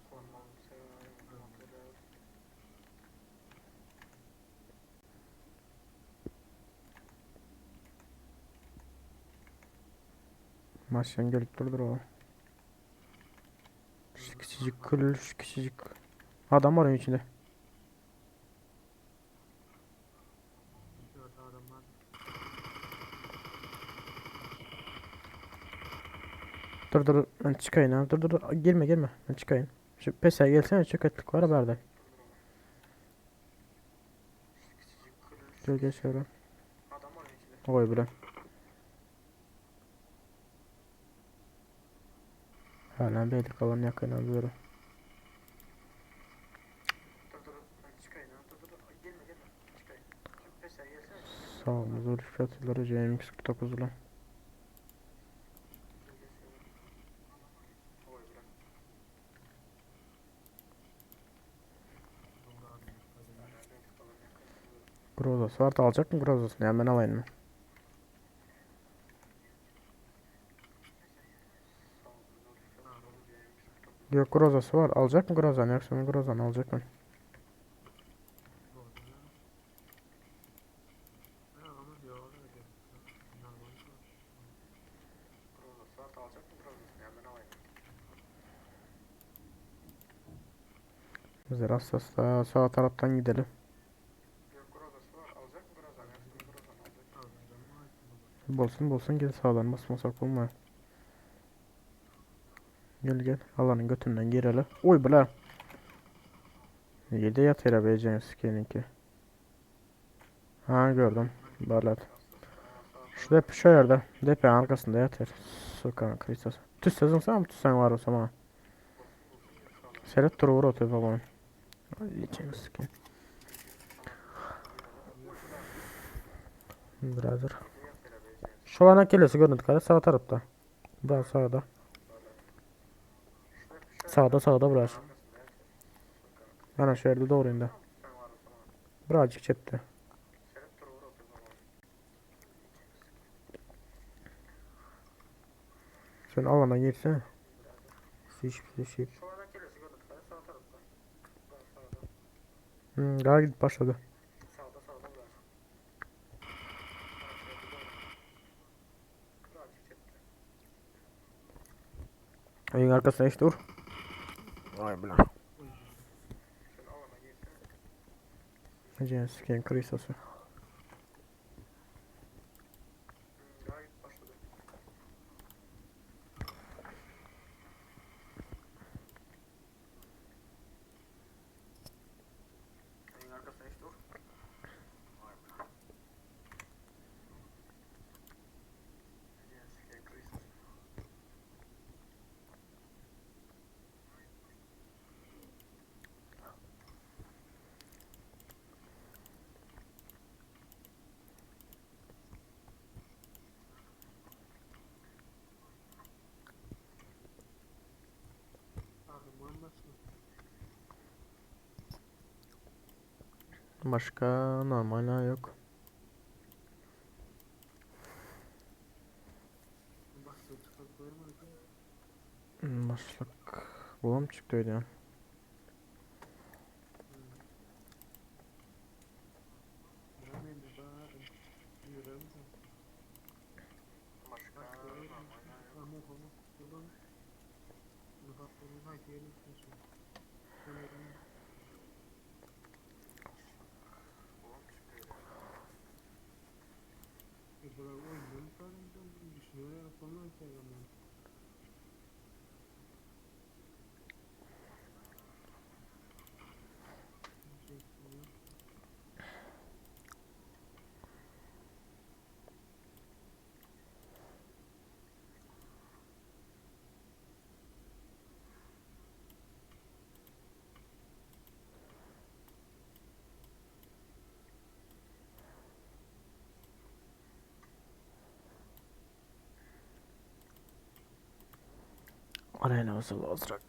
Maşın gelip durdur o. Şu küçücük kül, şu küçücük. Adam var onun içinde. Dört adam var. Dur dur ben çıkayım ha. Dur dur dur. Girme girme. Ben çıkayım. Şu pese gelsene çok etlik var haberde. Gel gel şöyle. Oy bre. Hala beylik alan yakın alıyorum. Sağımız uğraş atılır CMX 49 ile. Grozası var da alacak mı Grozasını? Ya ben alayım mı? Yok Grozası var. Alacak mı Grozanı yoksa ben Grozanı alacak mı? Ya ama diyor oraya gel. Normal. Biz Rassas'ta sağ taraftan gidelim. Bolsun bolsun gel sağdan basmasak olmuyor. Gel gel alanın götünden girelim. Oy bla. Yedi yatır be ki. Ha gördüm. Balat. Şu depo şu yerde. Depo arkasında yatır. Sokan Kristos. Tüs sözün sen mi tüs sen var o zaman. Seret turu vur otur babam. Ay içini sikeyim. Brother. Şu ana kelesi göründü kadar sağ tarafta. Biraz sağda. Sağda sağda biraz. Ana şu yerde doğru indi. Birazcık çepti. Sen alana girsene. Şiş şiş. Daha gidip başladı. Öýüň arkasyna geç dur. Ay bile. Hacı siken krisası. Abi başka. Başka normal ha yok. Başka çıkar koyamadım. Başlık. Bulam çıktı öyle ya. Ben de daha yürüyorum. Başka ama ama buradan Arena nasıl azrak.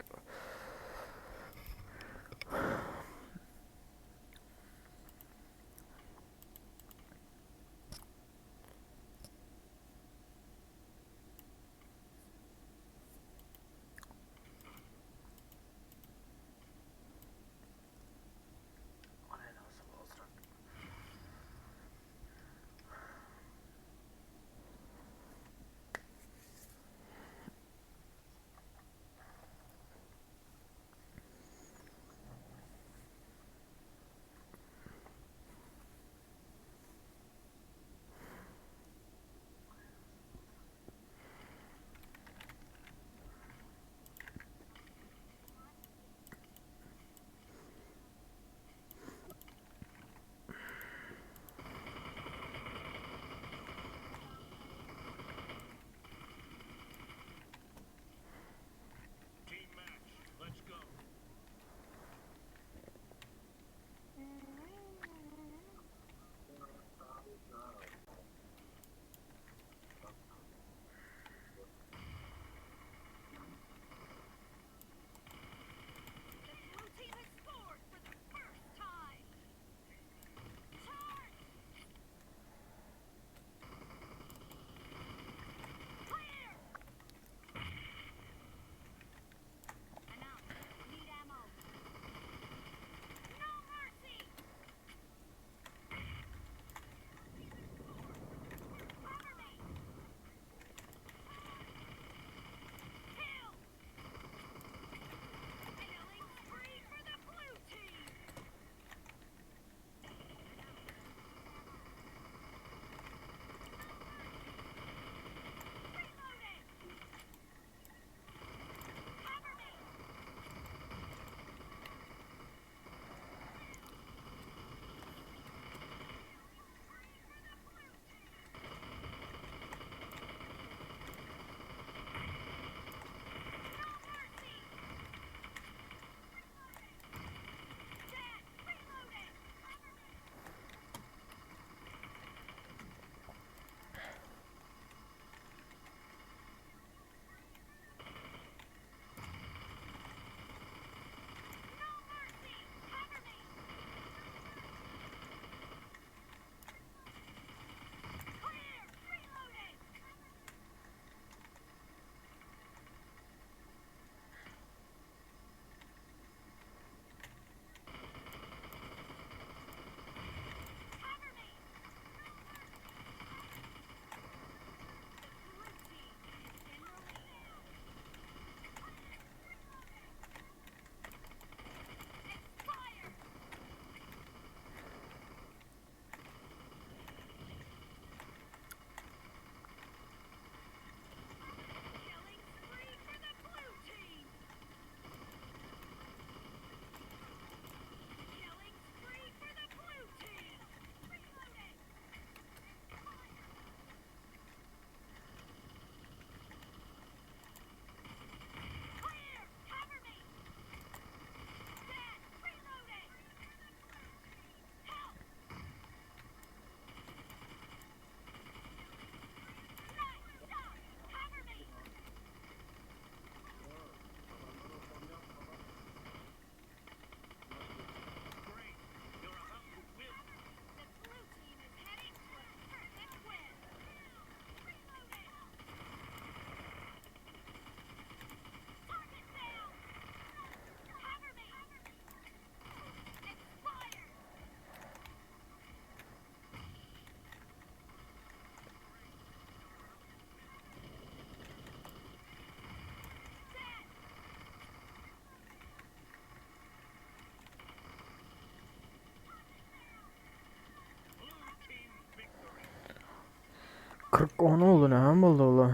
40 10 oldu näme boldy ola?